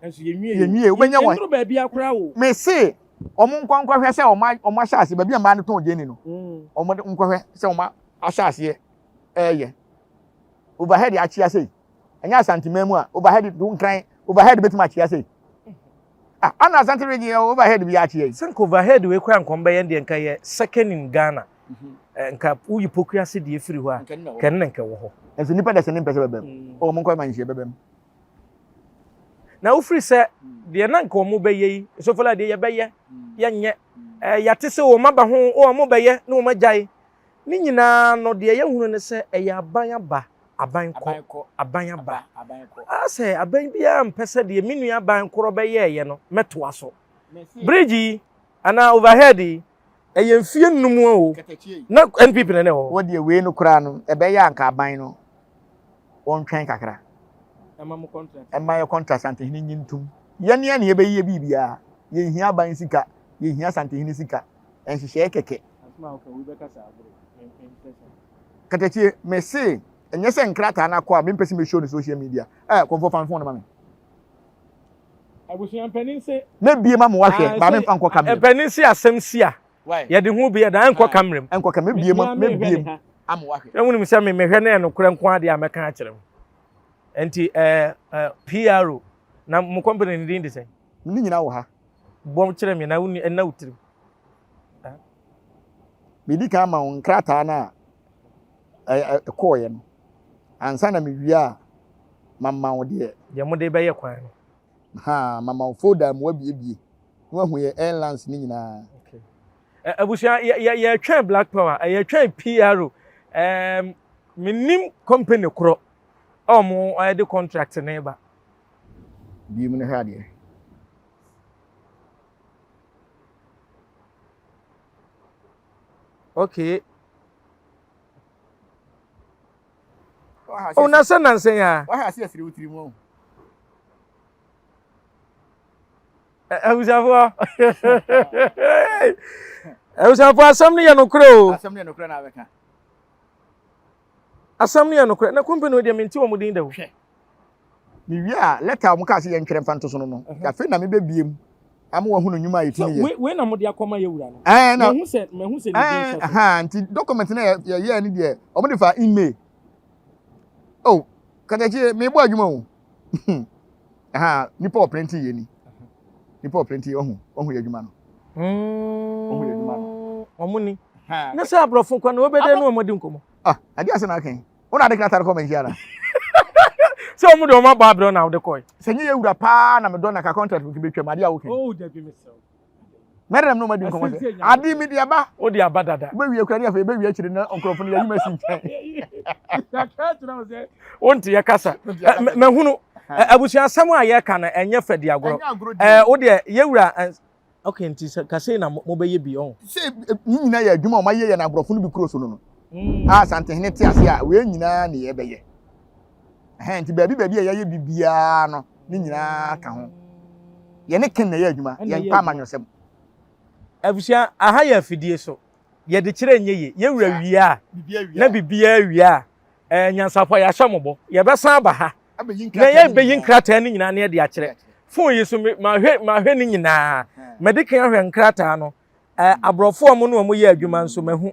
Nso yɛnwie. Yɛnwie. Wobɛnya wɔn. Yɛnnuru baabi akora o. Mese wɔn nkɔ nkɔhwɛ sɛ wɔn wɔn ahyɛ aseɛ baabi a mmaa no tɔn gyeene no. Mm. Wɔn nkɔhwɛ sɛ wɔn ahyɛ aseɛ ɛɛyɛ. Overhead akyea sei. Ɛnyɛ Asanteman mu a overhead do nkran overhead bɛtumi akyea sei. Ah, ana Asante region yɛ overhead bi akyea yi. Sɛ nka overhead wei kora nkɔm bɛyɛ deɛ nka yɛ second in Ghana. Eh, nka woyi poku ase deɛ firi hɔ a kɛne na nka wɔ hɔ. Nso nipa dɛsɛ ne mpɛ sɛ bɛbɛm. Mm. Ɔwɔ mo nkɔ ma nhyia bɛbɛm. Na wofiri sɛ deɛ na nka wɔn bɛyɛ yi sofola deɛ yɛbɛyɛ yɛnyɛ ɛɛ yɛate sɛ wɔn aba ho wɔn bɛyɛ na wɔn agyae ne nyinaa no deɛ yɛhunu ne sɛ ɛyɛ aban aba aban kɔ aban aba asɛ aban biara mpɛ sɛ deɛ me nua aban korɔ bɛyɛɛyɛ no mɛtoa so bridge yi anaa overhead yi Ɛyɛ mfie nnum o na NPP na na ɛwɔ hɔ. Wo deɛ wei no koraa no ɛbɛyɛ a nka aban no wɔntwɛn kakra. Ɛma mo contract. Ɛma yɛ contract Santehene nyi ntom. Yɛn a na yɛbɛyɛ biribiara. Yɛnhia aban sika, yɛhia Santehene sika. Nhyehyɛeɛ kɛkɛ. Katakyie, mese ɛnyɛ sɛ nkrataa no akɔ a mempɛ sɛ mɛ show no social media. Eh, kɔmfoɔ fa me phone no ma me. Abusua mpanin se. Mɛbie ma mo wahwɛ ba memfa nkɔ kamera mu. Mpanin se asɛm si a yɛde ho bi ɛda ɛnkɔ kamera mu. Ɛnkɔ kamera mɛbie ma mɛbie mu ama wahwɛ. Sɛ wonim sɛ me mehwɛ na ɛnokorɛ nko adeɛ a mɛka akyerɛ mo. Nti ɛɛ ɛɛ PRO na mo company ne din de sɛn? Ne nyinaa wɔ ha. Bɔ kyerɛ me na wonni ɛnna wo tirim. Medi kan ama wo nkrataa no a ɛkɔɔeɛ no. Ansa na mewie a, mama wo deɛ. Deɛ mode bɛyɛ kwan no. Ha, mama wo folder mu wabiebie na wahu yɛ airlines no nyinaa. Okay. Abusua, yɛtwɛn Black Power, yɛtwɛn PRO. Um, menim company korɔ a wɔn de contract ne ba. Bie mu no hwɛ adeɛ. Okay. Oh, na sɛ nansa yi a. Wahwɛ ase asiri wo tiri mu. Abusuafoɔ. Abusuafoɔ asɛm no yɛ nokorɛ o. Asɛm no yɛ nokorɛ na abɛka. Asɛm no yɛ nokorɛ na company deɛ mente wɔn din da o. Hwɛ. Mewie a, lɛta a wɔkaa sɛ yɛntwerɛ mfa nto so no no, afei na mebɛbue mu ama wɔahunu nnwuma a yɛtumi yɛ. Wei na mode akɔma yɛ wura no? Ɛɛ na. Mahu sɛ mahu sɛ ne din hyɛ so. Ɛɛ nti document no yɛyɛɛ no deɛ wɔde fa email. Oh, katakyie mebɔ adwuma o. Ɛha nipa ɔprinte yɛ ni. Nipa ɔprinte yɛ ɔhu ɔhu yɛ adwuma no. Ɔhu yɛ adwuma no. Wɔn ni. Ne sɛ aborɔfo kwan na wɔbɛdɛ ne wɔn adi nkɔmmɔ. Ah, adeɛ asɛ na aka yi. Wo na ade krataa no kɔ manhyia na. Sɛ wɔn de wɔn abɔ abrɛ na wode kɔe. Sɛ nye yɛ wura paa na medɔ na ka contract nti betwam ade a woka. Oh, dabi mesrɛ wo. Mɛrɛm no ma di nkɔmɔ sɛ ade mi de aba. O de aba dada. Wobɛwie kura ne afei bɛwie akyire na nkurɔfo no yɛyi ma si nkyɛn. Wonte yɛ kasa. Mahunu abusua asɛm a yɛka no ɛnyɛ fɛ di agorɔ. Wo deɛ yɛwura okay nti sɛ kasei na mobɛyɛ bi ɔn. Sɛ ne nyinaa yɛ adwuma a wɔayɛ yɛ no aborɔfo no bi kuro so no no. A Asantehene te ase a wei nyinaa ne yɛbɛyɛ. Ɛhɛn nti baabi baabi a yɛayɛ biribiara no ne nyinaa ka ho. Yɛne ken na ɛyɛ adwuma, yɛmpa amanyɔsɛm. Abusua, aha yɛ afidie so. Yɛde kyerɛ nyɛ yie. Yɛwura wie a, na biribiara wie a, ɛɛ nyansapɔ yɛahyɛ mo bɔ. Yɛbɛsan aba ha na yɛbɛyi nkrataa no nyinaa na yɛde akyerɛ. Fon yi so mahwɛ mahwɛ ne nyinaa. Madi kan ahwɛ nkrataa no. Ɛɛ aborɔfo a wɔn ne wɔn yɛ adwuma nso mahu.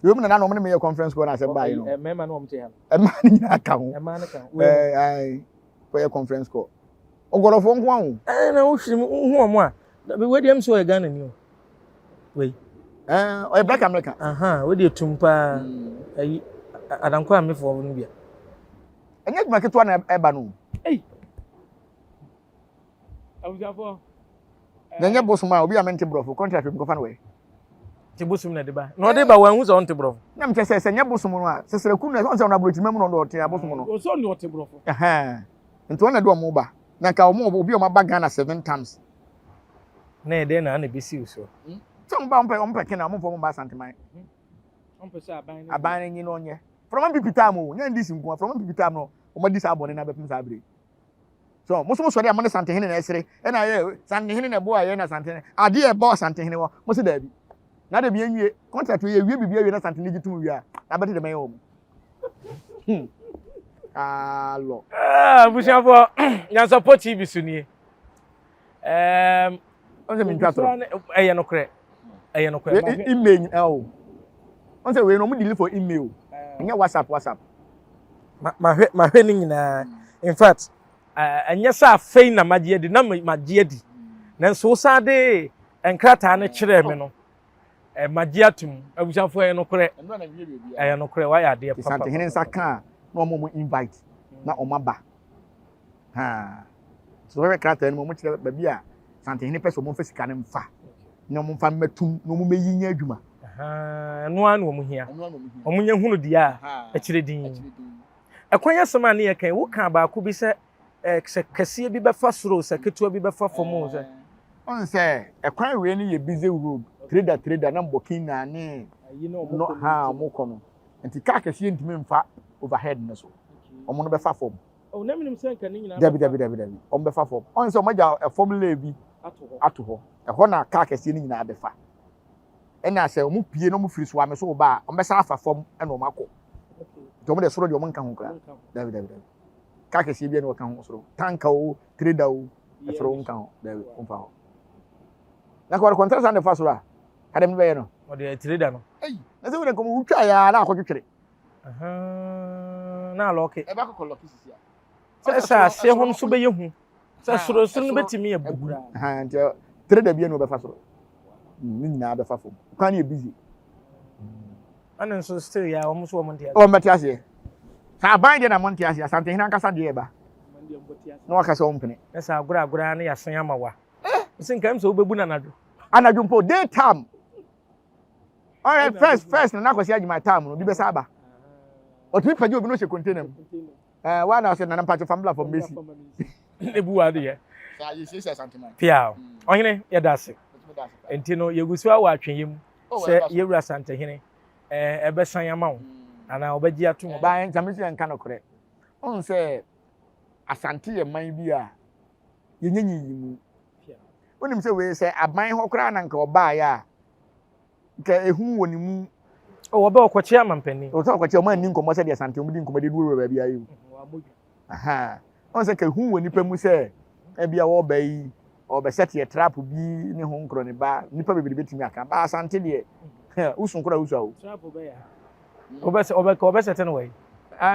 Wei mu na na wɔn ne me yɛ conference call na asɛm baa yi no. Mmarima no wɔn te ha no. Mmaa no nyinaa ka ho. Mmaa no ka ho. Ɛɛ ayi kɔyɛ conference call. Ɔgɔrɔfoɔ nko aho. Ɛɛ na wohwɛ mu wohu wɔn a dabi wei deɛ m sɛ ɔyɛ Ghana ni o. Wei. Ɛɛ ɔyɛ black American. Ahan wei deɛ tum paa. Ayi adankɔ amefoɔ no bia. Ɛnyɛ adwuma ketewa na ɛba no. Ei. Abusuafoɔ. Na ɛnyɛ bosom a obi a mente borɔfo contract bi nkɔfa no wɛ. Ti bosom na ɛde ba. Na ɔde ba wɔn ahu sɛ ɔnte borɔfo. Na mekyɛ sɛ sɛ nyɛ bosom no a sɛsɛrɛku no ɛsɛ ɔno aburokyima mu na ɔno ɔte abosom no. Ɔsɛ ɔno ɔte borɔfo. Ɛhɛn. Nti wɔn na ɛde wɔn ba. Na nka wɔn obi a wɔn aba Ghana seven times. Na ɛdɛn na ana ebesi wo so? Sɛ wɔn ba wɔn pɛ wɔn pɛ kena wɔn mfa wɔn ba Asanteman. Wɔn pɛ sɛ aban no. Aban no nyi na ɔnyɛ. From NPP time o, nyɛ NDC nko a, from NPP time no wɔn adi saa bɔne no abɛpem saa bere yi. So mo nso mo sɔre a mo ne Santehene na ɛsere ɛna yɛ Santehene na ɛboa yɛ na Santehene adeɛ ɛbɔ Santehene wɔ mo se daabi na de bi enwie contract yɛ wie bibi awie na Santehene gye tum wie a na abɛte dɛm ɛyɛ wɔn hmm alɔ. Ah, abusuafoɔ Nyansapɔ TV so nie. Um, Ɔn sɛ mentwa torɔ. Ɛyɛ nokorɛ. Ɛyɛ nokorɛ. Email nyinaa o. Ɔn sɛ wei no ɔmo delete for email. Ɛnyɛ WhatsApp WhatsApp. Mahwɛ mahwɛ ne nyinaa. In fact, ɛnyɛ sɛ afei na magye adi na magye adi. Nanso wosan de nkrataa no kyerɛɛ me no. Magye atum. Abusuafo ɛyɛ nokorɛ. Ɛyɛ nokorɛ wayɛ adeɛ papa. Santehene nsa ka a na ɔmo ɔmo invite na ɔmo aba. Haa. So wɔhwɛ krataa no mu, wɔkyerɛ baabi a Santehene pɛ sɛ wɔmfa sika no mfa na wɔmfa mmɛtum na wɔmmɛyi nyɛ adwuma. Ɛno ara na wɔn hia. Wɔn nyɛ hunu deɛ a ɛkyerɛ din. Ɛkwan asɛm a ne yɛ kan, woka baako bi sɛ sɛ kɛseɛ bi bɛfa soro sɛ ketewa bi bɛfa fam o sɛ. Ɔn sɛ ɛkwan wei no yɛ busy road, trader trader na Burkina ne no ha wɔn kɔ no. Nti kaa kɛseɛ ntumi mfa overhead no so. Wɔn no bɛfa fam. Oh, na menim sɛ nka ne nyinaa Dabi, dabi, dabi, dabi. Wɔn bɛfa fam. Ɔn sɛ wɔn agya ɛfam lane bi ato hɔ. Ɛhɔ na kaa kɛseɛ no nyinaa bɛfa. Ɛna sɛ wɔn pie na wɔn firi Suame so ba a, wɔn bɛsan afa fam ɛna wɔn akɔ. Nti wɔn deɛ soro deɛ wɔn nka ho koraa. Dabi, dabi, dabi. Kaa kɛseɛ bi ɛna wɔka ho soro. Tanka o, trader o, ɛsoro wɔn nka ho. Dabi, wɔn fa hɔ. Na kɔ wɔde kɔntara saa na ɛfa soro a, kadɛm no bɛyɛ no. Wɔde trader no. Ɛyi, na sɛ wɔde nkɔmɔ wotwa ya na akɔtwetwere. Na alɔke. Ɛbɛ akɔkɔ lɔke sisi a. Sɛ sɛ aseɛ hɔ nso bɛyɛ hu. Sɛ soro soro no bɛtumi abu koraa. Nti tere da bi ɛna ɔbɛfa soro. Ne nyinaa bɛfa fam. Kwan no yɛ busy. Ɛna nso still yɛ a wɔn nso wɔn nte aseɛ. Wɔn bɛte aseɛ. Sɛ aban deɛ na wɔn nte aseɛ. Asantehene ankasa deɛ ɛba. Na waka sɛ ɔmpene. Na sɛ agorɔ agorɔ ara ne yɛasan ama wa. Nsi nka m sɛ wobɛbu no anadwo. Anadwo mpo day time. Alright, first first na n'akwasi adwuma time no bi bɛsa aba. Ɔtumi pagye obi no hyɛ container mu. Ɛɛ wa na ɔsɛ nana mpatso fam bla fam besi. Ebu wa deɛ. Pia ɔhene yɛda ase. Nti no yɛgu so awɔ atwɛnyɛ mu sɛ yɛwura Asantehene ɛɛ ɛbɛsan ama wo anaa ɔbɛgye ato mu. Baa ntame sɛ yɛnka nokorɛ. Ɔn sɛ Asante yɛ man bi a yɛnyɛ nyiyimu. Wonim sɛ wei sɛ aban hɔ koraa na nka ɔbaeɛ a nka ehu wɔ ne mu. Oh, ɔbɛ ɔkɔkye amampanin. Ɔsɛ ɔkɔkye ɔmo anni nkɔmmɔ sɛdeɛ Asante ɔmo di nkɔmmɔ de duwura baabi ayɛ o. Aha. Ɔn sɛ ka ehu wɔ nipa mu sɛ ebi a ɔba yi ɔbɛsɛ teɛ trap bi ne ho nkorɔ ne ba nipa bebree betumi aka ba Asante deɛ wosu nkora wosu awo. Trap bɛyɛ ha. Ɔbɛsɛ ɔbɛka ɔbɛsɛ te no wɔ yi.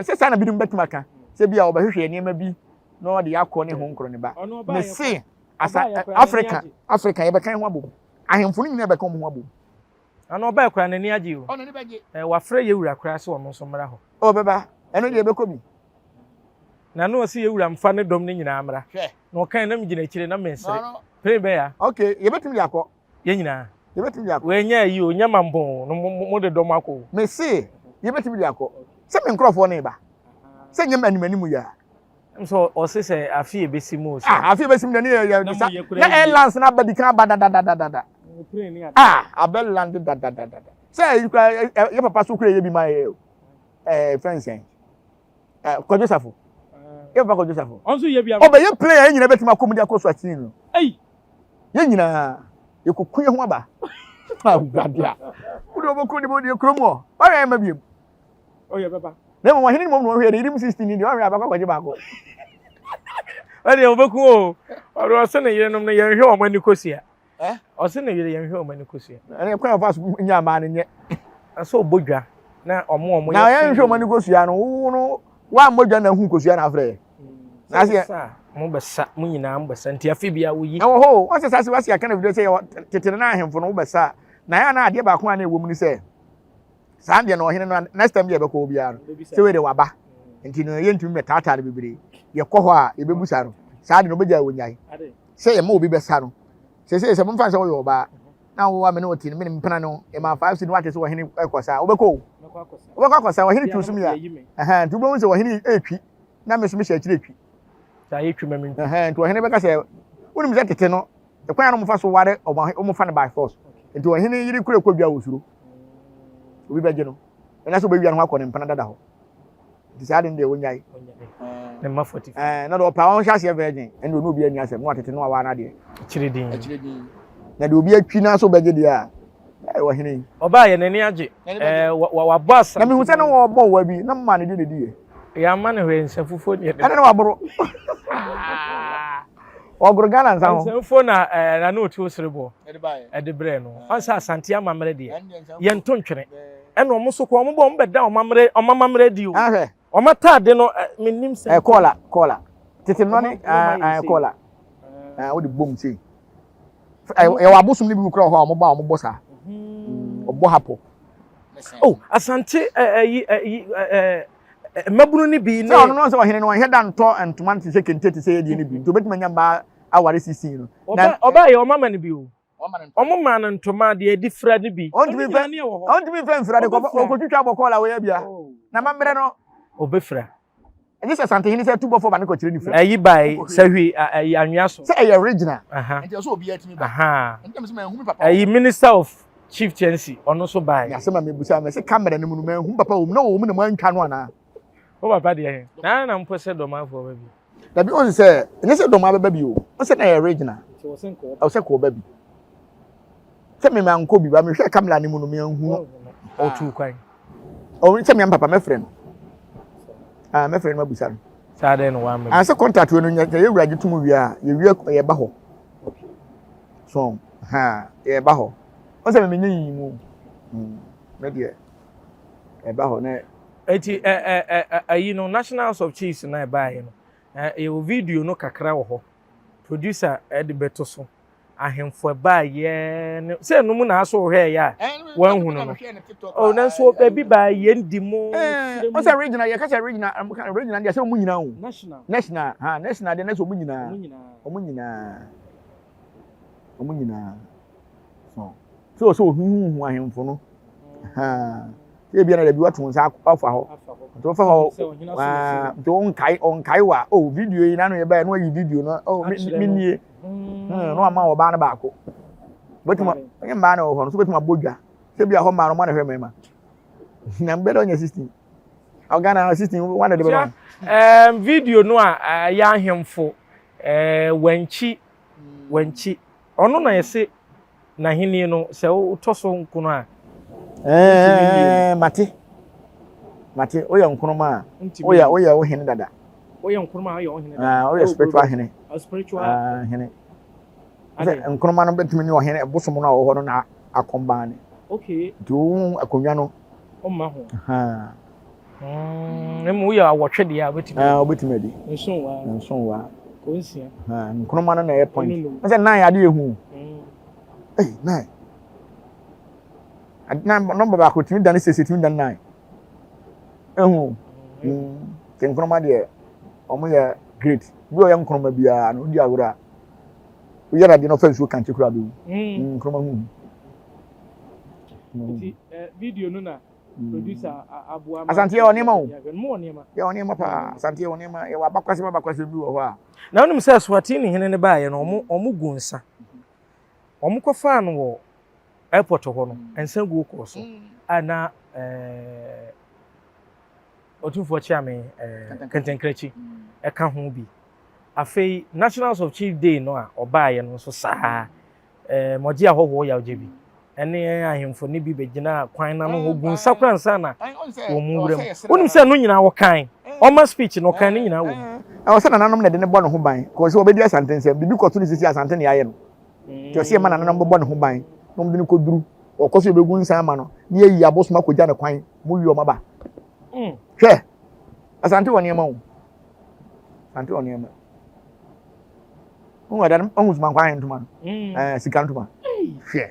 Sɛ saa na binom bɛtumi aka sɛ bi a ɔbɛhwehwɛ nneɛma bi na ɔde akɔ ne ho nkorɔ ne ba. Mese asa Africa Africa yɛbɛka ho abom. Ahemfo no nyinaa bɛka wɔn ho abom. Ano ɔbaa koraa n'ani agye o. Ɔno ne bɛgye. Ɛ wafrɛ yɛ wura koraa sɛ ɔno nso mmra hɔ. Ɔbɛba. Ɛno deɛ ɛbɛkɔ bi. Na na ɔse yɛ wura mfa ne dɔm no nyinaa mmra. Hwɛ. Na ɔkae na megyina akyire na mensere. Plane bɛyɛ a. Okay, yɛbɛtumi de akɔ. Yɛn nyinaa. Yɛbɛtumi de akɔ. Wei nyɛ ayi o, nyɛ mampɔn o, no mo de dɔm akɔ o. Mese yɛbɛtumi de akɔ. Sɛ me nkorɔfoɔ no reba. Sɛ nyɛ anim anim yi a. Nso ɔse sɛ afe ebesi mu o. Ah, afe ebesi mu deɛ ne yɛ yɛ sa. Na airlines no aba di kan aba dadadadada. Ah, abɛ land dadadadada. Sɛ ɛyi kura yɛ papa so kura yɛ bi ma yɛ o. Ɛɛ fɛn sɛn. Ɛɛ Kwadwo Safo. Yɛ papa Kwadwo Safo. Ɔnso yɛ bi ama. Ɔbɛyɛ plane a yɛn nyinaa bɛtumi akɔ mu de akɔ so akyini no. Ei. Yɛn nyinaa yɛkɔku yɛn ho aba. Awurade a. Wode wɔbɛkɔ de bɔ kurom hɔ. Wɔayɛ ɛma biem. Ɔyɛ bɛba. Na mmom ɔhene no mmom na ɔhwɛ ne yerim 16 ni deɛ ɔhwɛ abɛkɔ akɔgye baako. Ɔdeɛ ɔbɛku o. Ɔde ɔse ne yerenom no yɛnhwɛ wɔn ani kosua. Ɔse ne yere yɛnhwɛ wɔn ani kosua. Ɛne kwan ɔfa so nya mmaa no nyɛ. Sɛ ɔbɔ dwa na ɔmo ɔmo yɛ. Na yɛnhwɛ wɔn ani kosua no wo no woammɔ dwa na ahu kosua na afrɛ yɛ. Na sɛ sa mo bɛsa mo nyinaa mo bɛsa nti afe bia woyi. Ɛwɔ hɔ o wɔn sɛ saa sɛ wasi aka na video sɛ yɛ tete no na ahemfo no wobɛsa na yɛ na adeɛ baako a na ɛwɔ mu ne sɛ saa deɛ na ɔhene no next time bi a yɛbɛkɔ hɔ biara no sɛ wei de waba nti no yɛntumi mɛtaataa no bebree yɛkɔ hɔ a yɛbɛbusa no saa de no ɔbɛgya wɔnyae sɛ yɛma obi bɛsa no sɛ sɛ sɛ momfa sɛ woyɛ ɔbaa na wo a me ne wote no me ne mpena no yɛma five cedi wate sɛ ɔhene ɛkɔ saa wobɛkɔ o wobɛkɔ akɔsa ɔhene twi so mi a ɛhɛn nti wobɛhu sɛ ɔhene ɛtwi na me so mehyɛ akyire twi ɛhɛn nti ɔhene bɛka sɛ wonim sɛ tete no ɛkwan a wɔfa so ware wɔfa no by force nti ɔhene yere kura kɔ dwa wɔ suro obi bɛgye no ɛna sɛ ɔbɛwia no ho akɔ ne mpena dada hɔ nti saa de no deɛ wɔnyae ne mma 45 ɛɛ na deɛ ɔpɛ a ɔnhyɛ aseɛ virgin ɛne ɔne obi ani asɛm na watete no awaa no adeɛ akyire din akyire din na deɛ obi atwi na so bɛgye deɛ a ɛyɛ ɔhene yi ɔbaa yɛ n'ani agye ɛɛ wabɔ asa na mehu sɛ ne wɔbɔ wa bi na mma ne de ne di yɛ yɛama no hwɛ nsa fufuo ne ɛne ne waboro Ɔgoro Ghana nsa ho. Nsɛmfo na ɛɛ na ne otuo serebɔ ɛde brɛ no. Ɔn sɛ Asante amammerɛ deɛ yɛnto ntwene. Ɛna wɔn nso kɔ wɔn bɔ wɔn bɛda wɔn amammerɛ wɔn amammerɛ adi o. Ahwɛ. Wɔn ataade no ɛ menim sɛ. Ɛ kɔɔla kɔɔla tete no ne ɛɛ kɔɔla ɛɛ wode bom sei. Yɛwɔ abosom no bi kura wɔ hɔ a wɔn bɔ a wɔn bɔ saa. Ɔbɔ ha pɔ. Oh Asante ɛyi ɛyi ɛɛ. Mmabunu no bi ne. Sɛ ɔno no sɛ ɔhene no ɔnhwɛ da ntɔ ntoma no te sɛ kente te sɛ yɛdeɛ no bi nti obɛtumi anya mmaa aware sisi no. Na ɔbaa yɛ ɔma ma no bi o. Ɔmo maa no ntoma deɛ ɛdi fira no bi. Ɔntumi nfɛ ɔntumi nfɛ nfira de kɔ ɔkɔtwitwa abɔ kɔɔla wɔ yɛ bia. Na mammerɛ no. Ɔbɛfira. Ɛgye sɛ Santehene sɛ tu bɔfoɔ ba ne kɔkyerɛ ne fira. Ɛyi bae sahwi ɛyi anwea so. Sɛ ɛyɛ regional. Nti ɛsɛ obiara tumi ba. Nti na mesɛ manhu me papa. Ɛyi minister of Chieftaincy, ɔno nso bae. Ne asɛm a mebisa, mese camera no mu no manhu papa wɔ mu, na ɔwɔ mu na moantwa no anaa? Wo papa deɛ he? Na na mpo sɛ Dɔmafoɔ ba bi. Dabi, ɔhu sɛ, ɛnyɛ sɛ Dɔmaa bɛba bi o, ɔhu sɛ na ɛyɛ regional. Nti ɔwɔ sɛ nka ɔba. Ɔwɔ sɛ nka ɔba bi. Sɛ me mankɔ bi, ba mehwɛɛ camera no mu no manhu no. Ɔtuu kwan. Ɔwɔ sɛ me papa mɛfrɛ no. Ah, mɛfrɛ no mabusa no. Saa dɛn na wamma bi? Ah, sɛ contact wei no, yɛ yɛ wura gye tom wie a, yɛwie yɛba hɔ. So, ha, yɛba hɔ. Wɔn sɛ menyɛ yiyi mu. Hmm, me deɛ, ɛba hɔ na. Eti ɛ ɛ ɛ ayi no National House of Chiefs na ɛbaeɛ no, ɛ yɛwɔ video no kakra wɔ hɔ. Producer ɛde bɛto so. Ahemfo ɛbaeɛ ne sɛ ɛno mu na aso wohwɛeɛ a wɔanhu no no. Oh, nanso baabi baa yɛn di mu. Ɛɛ, wɔn sɛ regional yɛka sɛ regional regional deɛ sɛ wɔn nyinaa o. National. National, ha national deɛ na sɛ wɔn nyinaa. Wɔn nyinaa. Wɔn nyinaa. So sɛ ɔsɛ ohuhuhu ahemfo no sɛ ebia na dabi wato nsa afa hɔ nti wofa hɔ nti wonkae ɔnkae wa oh video yi n'ano yɛ bɛyɛ na wayi video no oh me nie hmm, na wama ɔbaa no baako bɛtuma ɔnyɛ mmaa na wɔ hɔ no so bɛtuma abɔ dwa sɛ bi a hɔ mmaa no ɔmo na hwɛ mmarima na mbɛ dɛ ɔnyɛ 16 ɔgana 16 wɔn na de bɛma. Video no a ɛyɛ ahemfo wankyi wankyi Ɔno na yɛse n'ahenni no, sɛ wotɔ so nkono a, wontumi nni no. Mate, mate, woyɛ nkonoma a, woyɛ woyɛ wo hene dada. Woyɛ nkonoma a, woyɛ wo hene dada. Woyɛ spiritual hene. Spiritual hene. Sɛ nkonoma no bɛtumi ne ɔhene bosom no a ɔwɔ hɔ no na akɔmbaane. Okay. Nti wo akonnwa no. Ɔmma ho. Mm, woyɛ awɔtwe deɛ a wobɛtumi. Ah, wobɛtumi adi. Nson wa. Nson wa. Kɔ nsia. Ah, nkonoma no na ɛyɛ point. Ɛsɛ nine ade yɛ hu. Ei, nine. Na nɔmba baako tumi dane sese tumi dane nine. Ehu. Mm. Nti nkonoma deɛ. Wɔn yɛ great. Bi a ɔyɛ nkroma biara no, wodi agorɔ a, woyɛ no adeɛ na ɔfa nsuo kankye koraa bɛwu. Mm. Nkroma ho hu. Nti eh, video no na mm. producer aboa ma. Asante yɛ wɔ nneɛma o. Yɛ wɔ nneɛma paa. Asante yɛ wɔ nneɛma. Yɛ wɔ abakwasɛm abakwasɛm bi wɔ hɔ a. Na wonim sɛ Eswatini hene no baeɛ no, wɔn wɔn gu nsa. Wɔn kɔfaa no wɔ airport hɔ no, nsa guo kɔɔ so. A na ɛɛ. Otumfoɔ Kyeame Kɛntɛnkrɛkyi ka ho bi. Afei Nationals of Chief Day no a ɔbaeɛ no nso saa. Mɔgye ahɔhoɔ yawgye bi ne ahemfo no bi bɛgyinaa kwan no ano hɔ gu nsa koraa ansa na wɔn mu wura mu. Wonim sɛ ɛno nyinaa wɔkan. Ɔma speech no ɔkan ne nyinaa wɔ mu. Ɛwɔ sɛ nananom na ɛde no bɔ ne ho ban. Kɔ sɛ wɔbɛdi Asante nsɛm. Biribi kɔto no sisi Asante na yɛayɛ no. Nti ɔsɛ yɛma nananom bɛbɔ ne ho ban na wɔde no kɔduru. Ɔkɔ so yɛbɛgu nsa ama no na yɛayi abosom akɔgya no kwan. Mo wie ɔmo aba. Mm. Hwɛ, Asante wɔ nneɛma o. Asante wɔ nneɛma. Wo ɛda no ɔhu suma nkwa ntoma no. Mm. Eh, sika ntoma. Hwɛ.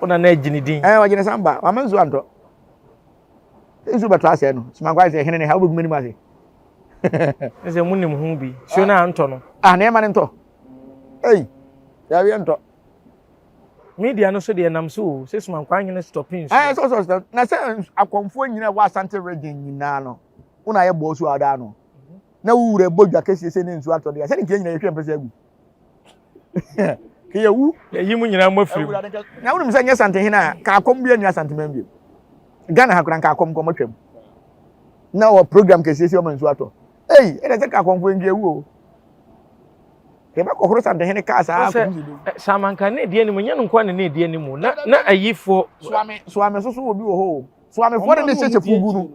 Ona na agyini din. Eh, ɔgyina samba. Mama nsuo antɔ. Nsuo bɛtɔ asɛe no. Suma nkwa sɛ hene ne ha wobɛgu m'anim ase. Sɛ mo nim ho bi. Suo no antɔ no. Ah, nneɛma no ntɔ. Ei, yɛawie ntɔ. Media no so deɛ nam so o, sɛ Sumankwaa hene stɔpe nsuo. Ɛɛ sɔ sɔ sɔ na sɛ akɔmfoɔ nyinaa wɔ Asante region nyinaa no, wo na ayɛ bɔɔ so a ɔda ano. Na wo wura bɔ dwa kɛseɛ sɛ ne nsuo atɔ deɛ, sɛde nkeɛ nyinaa yɛhwɛ mpɛ sɛ agu. Kɛ yɛwu. Yɛyi mu nyinaa mo afiri mu. Na wonim sɛ nyɛ Santehene a, ka akɔm bi anni Asanteman bio. Ghana ha koraa nka akɔm nkɔmɔ twam. Na wɔ program kɛseɛ sɛ ɔma nsuo atɔ. Ei, ɛna sɛ ka akɔmfoɔ nkeɛ wu o. Yɛbɛkɔhoro Santehene kaa saa Sɛ Samanka ne ɛdi anim, nyɛ no nkoa na ne ɛdi anim na na ayifoɔ. Soame soame soso wɔ bi wɔ hɔ o. Soamefoɔ no ne hyehyɛ fugu no.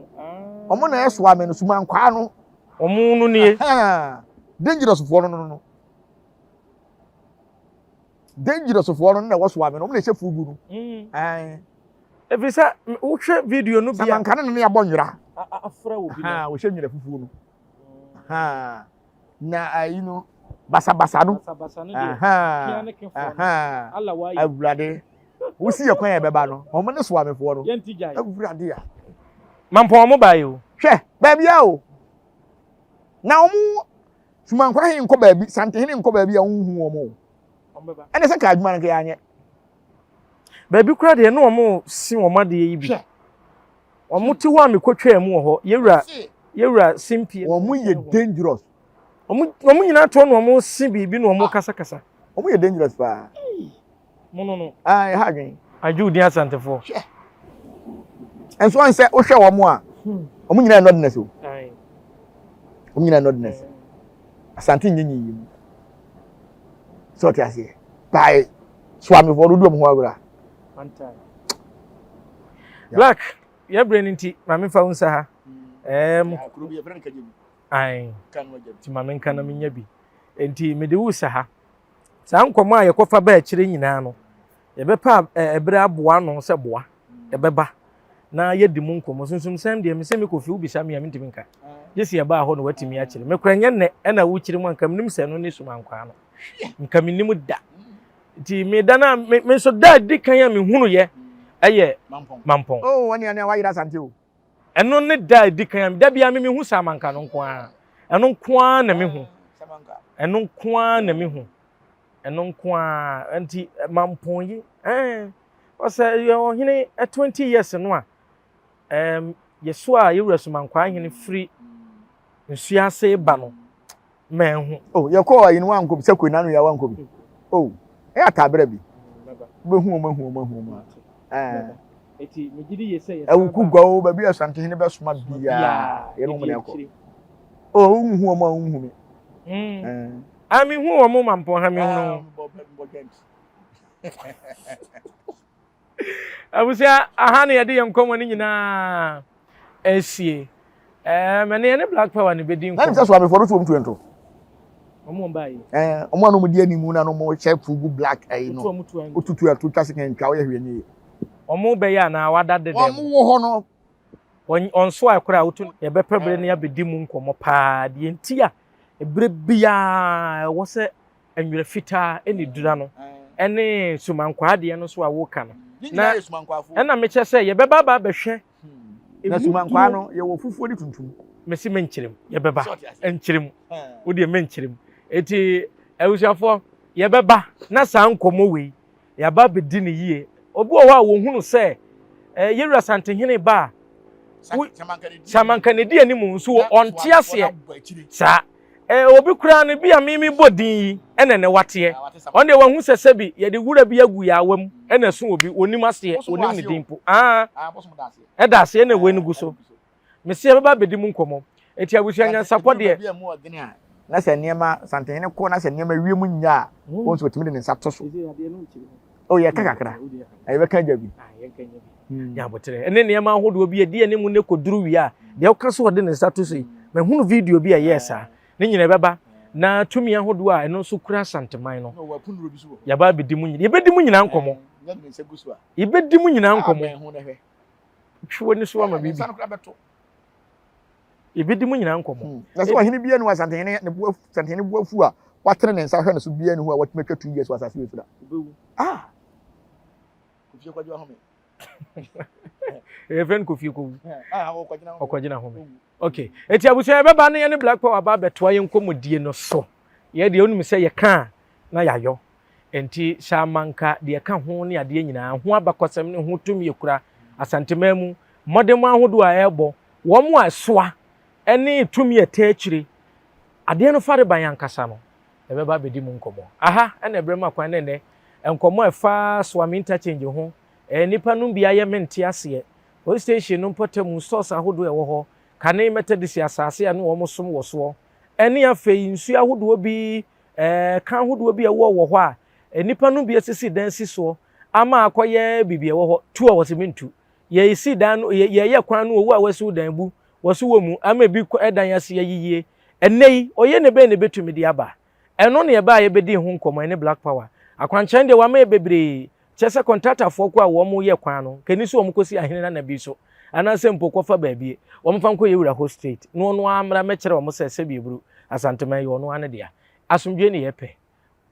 Wɔn na ɛyɛ soame no, sumankwaa no. Wɔn no nie. Dangerous foɔ no no no. Dangerous foɔ no na ɛwɔ soame no, wɔn na ɛhyɛ fugu no. Mm. Ɛfiri sɛ wohwɛ video no bi a. Samanka no ne abɔ nwera. Afra wɔ bi no. Wɔhyɛ nwera fufuo no. Na ayi no basabasa no. Basabasa no deɛ. Kia ne kefoɔ no. Allah wa yi. Awurade. Wosi yɛ kwan yɛ bɛba no. Wɔn ne soamefoɔ no. Yɛn ti gyae. Awurade a. Mampɔn wɔn baeɛ o. Hwɛ baabi a o. Na wɔn sumankwa he nkɔ baabi santehene nkɔ baabi a wɔnhu wɔn o. Ɛne sɛ nka adwuma no nka yɛanyɛ. Baabi koraa deɛ ne wɔn si wɔn adeɛ yi bi. Hwɛ. Wɔn te hɔ a mekɔtwaa mu wɔ hɔ. Yɛwura yɛwura simpie. Wɔn yɛ dangerous. Wɔn wɔn nyinaa toɔ na wɔn si biribi na wɔn ah. kasakasa. Wɔn yɛ dangerous paa. Mo no no. Ah, ɛha adwene. Adwo din asantefoɔ. Hwɛ. Nso wɔn sɛ wohwɛ wɔn a, hmm. wɔn nyinaa yɛ nɔdinɛs o. Wɔn nyinaa yɛ nɔdinɛs. Asante nyɛ nyiyi mu. Sɛ ɔte aseɛ. Paae. Soamefoɔ no di wɔn ho agorɔ. Black, yɛ berɛ no nti, maame fa wo nsa ha. Ɛɛm. Ae. Nti maame nka na menya bi. Nti mede wo sa ha. Saa nkɔmmɔ a yɛkɔfa baa akyire nyinaa no, yɛbɛpa ɛberɛ aboa ano sɛ boa. Ɛbɛba na yɛdi mu nkɔmmɔ. Sunsumsɛm deɛ, mesɛ mekɔ fie wobisa me a mentumi nka. Gye sɛ yɛbaa hɔ na watumi akyerɛ. Mekora nyɛ nnɛ ɛna wokyerɛ mu a nka menim sɛ ɛno ne sumankwaa no. Nka menim da. Nti meda no a me nso da a di kan a mehunuyɛ ɛyɛ Mampɔn. Oh, ɛne ɛne wayera Asante o. Ɛno ne da a ɛdi kan a da biara me mehu Samanka no nko ara. Ɛno nko ara na mehu. Ɛno nko ara na mehu. Ɛno nko ara nti Mampɔn yi ɛɛ ɔsɛ yɛ ɔhene 20 years no a ɛɛm yɛso a yɛwura Sumankwaa hene firi nsuo ase ba no manhu. Oh, yɛkɔɔ ayi no wankɔ bi sɛ koi nanu yɛ wankɔ bi. Oh, ɛyɛ ataabere bi. Wobɛhu wɔn ahu wɔn ahu wɔn a. Ɛwuku gua o, baabi a Asantehene bɛsoma biara, yɛne wɔn na ɛkɔ. Oh, wonhu wɔn a wonhu me. Mm. Ah, mehu wɔn ma mpɔn ha mehunu. Abusua, aha na yɛde yɛn nkɔmmɔ no nyinaa asie. Ɛɛm, ɛne yɛne Black Power na ebedi nkɔmmɔ. Na sɛ soamefoɔ no so wɔn tu nto. Wɔn wɔn baa yi. Ɛɛ, wɔn a wɔn di anim na wɔn hyɛ fugu black ɛyi no. Otutu ɛto twa sika ntwa ɔyɛ hwɛ nie. Wɔn bɛyɛ anaa wada deda mu. Wɔn wɔ hɔ no. Wɔn nso a ɛkora a wotu yɛbɛpɛ bere ne abɛdi mu nkɔmmɔ paa deɛ nti a ebere biara ɛwɔ sɛ nwera fitaa ne dura no ne sumankwaa deɛ no nso a woka no na ɛna mekyɛ sɛ yɛbɛba aba abɛhwɛ na sumankwaa no yɛwɔ fufuo ne tuntum. Mesi menkyerɛ mu, yɛbɛba. Nkyerɛ mu. Wo deɛ menkyerɛ mu. Eti abusuafoɔ yɛbɛba na saa nkɔmmɔ wei yɛaba abɛdi no yie. Obi wɔ hɔ a wɔhunu sɛ eh, yɛwura Santehene ba a Samanka na ɛdi anim nso ɔnte aseɛ saa. Eh, obi koraa no bi a mimi bɔ din yi ɛna ɛnɛ wateɛ. Ɔno deɛ wahu sɛ sɛbi yɛde wura bi agu yaawa mu ɛna ɛso obi wɔnim aseɛ wɔnim ne din po. Ah, ɛda aseɛ ɛna wei no gu so. Mese yɛbɛba abɛdi mu nkɔmmɔ. Enti abusua nyansapɔ deɛ. Baabi a ɛmu ɔdene a, na sɛ nneɛma, Santehene kɔ na sɛ nneɛma wiem nya a, wɔn nso wɔtumi de ne nsa to so. O yɛka kakra, na yɛbɛka agya bi. Nya aboterɛ. Ɛne nneɛma ahodoɔ bi a ɛdi anim ne kɔduru wie a, deɛ woka sɛ ɔde ne nsa to so yi, mahunu video bi a ɛyɛɛ saa. Ne nyina ɛbɛba. Na tumi ahodoɔ a ɛno nso kura Asanteman no, yɛaba abɛdi mu nyina, yɛbɛdi mu nyinaa nkɔmmɔ. Yɛbɛdi mu nyinaa nkɔmmɔ. Twe w'ani so ama biribi. Yɛbɛdi mu nyinaa nkɔmmɔ. Hmm. Na sɛ ɔhene biara ni hɔ asantehene ne bo asantehene bo afu a watene ne nsa hwɛ ne so biara ni hɔ a watumi atwa 2 years wɔ asase wei so da. Ah! Kofie kɔgye ahome. Yɛfrɛ no kofie kɔwu. Ah, ɔkɔgyina home. Okay. Eti abusua yɛbɛba ne yɛne Black Power ba abɛtoa yɛn nkɔmmɔdie no so. Yɛ deɛ wonim sɛ yɛka a na yɛayɔ. Enti hyɛ amanka deɛ ɛka ho ne adeɛ nyinaa ho abakɔsɛm ne ho tumi ekura Asanteman mu mmɔdemmɔ ahodoɔ a ɛrebɔ, wɔn a ɛsoa ne tumi a ɛtaa akyire adeɛ no farebae ankasa no, yɛbɛba abɛdi mu nkɔmmɔ. Aha na ɛberɛ ma kwan na ɛnnɛ nkɔmmɔ a ɛfa Suame Interchange ho, nnipa nom bi ayɛ mente aseɛ, police station no mpɔtamu, stores ahodoɔ a ɛwɔ hɔ, kane Methodist asase a ne wɔn som wɔ soɔ, ɛne afei nsuo ahodoɔ bi Ɛɛ ahodoɔ bi a ɛwɔ wɔ hɔ a nnipa no bi asisi dan si soɔ ama akɔyɛ biribi ɛwɔ hɔ tu a wɔsi mentu yɛsi dan no yɛyɛ kwan no owu a wɔasi dan bu wɔsi wɔ mu ama ebi dan ase ayiyie ɛnɛ yi ɔyɛ ne bɛn na ebetumi de aba ɛno na ɛbaa yɛbɛdi ho nkɔmɔ ɛne Black Power akwankyɛn deɛ wama yɛ bebree kyerɛ sɛ kɔntratafoɔ ko a wɔn yɛ kwan no kani so wɔn kɔsi ahene nana bi so anaasɛ mpo kɔfa baabie wɔn fa nkɔ yɛ wura hɔ straight na ɔno ara mmra mɛkyerɛ wɔn sɛ sɛbi eburu Asanteman yɛ ɔno ara ne dea. Asomdwoe ne yɛpɛ.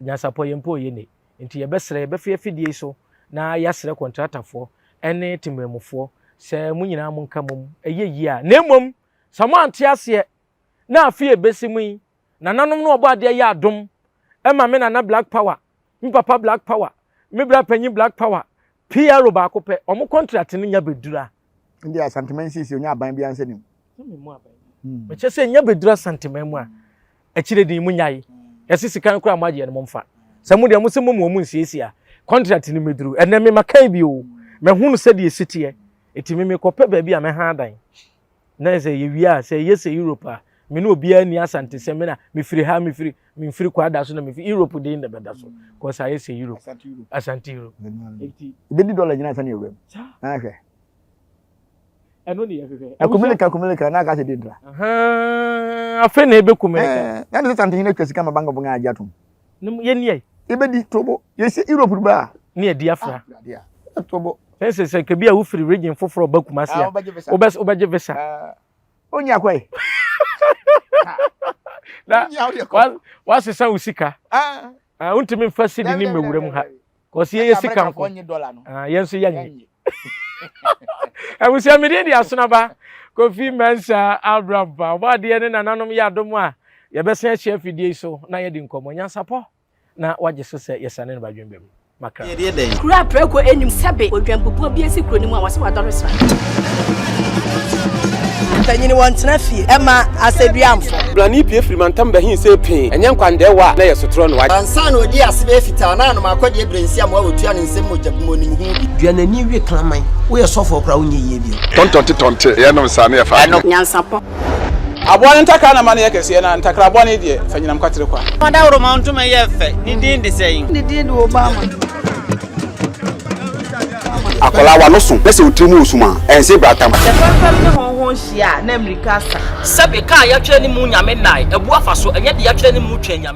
Nyansapɔ yɛn mpo yɛ ne. Nti yɛbɛsrɛ, yɛbɛfa afidie yi so na yɛasrɛ kɔntratafoɔ ne temanmufoɔ sɛ mo nyinaa monka mmom ɛyɛ yie a. Na mmom sɛ moante aseɛ na afe a ɛbɛsi mu yi, nananom ne ɔbɔadeɛ yɛ adom ma me nana Black Power, me papa Black Power, me bra panyin Black Power, PRO baako pɛ, wɔn kɔntrate no nya bɛduru a. Ndeɛ Asanteman siesie onya aban biara nsa nim. Mekyɛ sɛ nya bɛduru Asanteman mu a, akyire din mo nyae. Yɛse sika no koraa mo agyeɛ no mo mfa. Sɛ mo deɛ mo se mo mu wɔn nsiesie a, contract no mɛduru. Ɛnɛ me makan bi o, mahunu sɛdeɛ ɛsi teɛ. Ɛti me mekɔpɛ baabi a mɛha adan. Na sɛ yɛwie a, sɛ ɛyɛ sɛ Europe a, me ne obiara nni Asantesɛm, me na mefiri ha, mefiri, memfiri Kwada so na mefiri Europe din na bɛda so. Kɔsɛ ayɛ sɛ Europe. Asante Europe. Ɛti. Ɛbɛdi dɔla nyina ansa na yɛwura mu. Na hwɛ. Ɛno ne yɛhwehwɛ. Akumeleka akumeleka na aka sɛ di ntra. Afei na ebe kumeleka. Na ne sɛ Santehene atwa sika ma Bank of Ghana agye atom. Yɛn ni ɛ. Ebedi tobo. Yɛsi Europe ba. Ne yɛdi afra. Ah, tobo. Sɛ sɛ sɛ kebi a wofiri region foforɔ ba Kumasi a. Wobɛ wobɛgye visa. Onyi akɔe. Na wasesa wo sika. Wontumi nfa sidi ne mmɛwura mu ha. Kɔsi yɛyɛ sika nko. Yɛn nso yɛnyɛ. Abusua me din de Asonaba Kofi Mensah Abrampah. Ɔbɔ adeɛ ne nananom yɛ adom a yɛbɛsan ahyia afidie yi so na yɛadi nkɔmmɔ. Nyansapɔ na wagye so sɛ yɛsane no badwemba mu. Makra. Kuro a prako nnim sɛbe odwanbubuo bi asi kuro no mu a wɔse wadɔre sra. Mpanyin wɔntena fie ɛma asɛduamfo. Brane pue firi mantam bɛhe sɛ pee, ɛnyɛ nkwandɛɛwa a na ɛyɛ sotorɔ no. Ansa na ɔdii ase bɛyɛ fitaa na anom akɔdeɛ berɛ nsi amoa wɔtua ne nsam mogya bi mu ɔnim ho bi. Dua n'ani we kraman. Woyɛ sɔfoɔ koraa wonyɛ yie bio. Tɔntɔnte tɔnte, yɛnom saa na yɛfa Ɛno. Nyansapɔ. Aboa no ntakra na ma no yɛ kɛseɛ, na ntakra bɔne deɛ, fa nyinam kwatere kwa. Ɔdawuroma ntoma yɛ fɛ, ne din de sɛn? Ne din de Obama. Akwadaa w'ano so na sɛ wo tiri mu wɔ sum a, ɛnse bratam. Sɛ fɛmfɛm ne hɔnhɔn hyia a, na mmirika asa. Sɛbe, ka a yɛatwerɛ ne mu Nyame nnae, abu afa so, ɛnyɛ deɛ yɛatwerɛ ne mu Twɛn Nyame.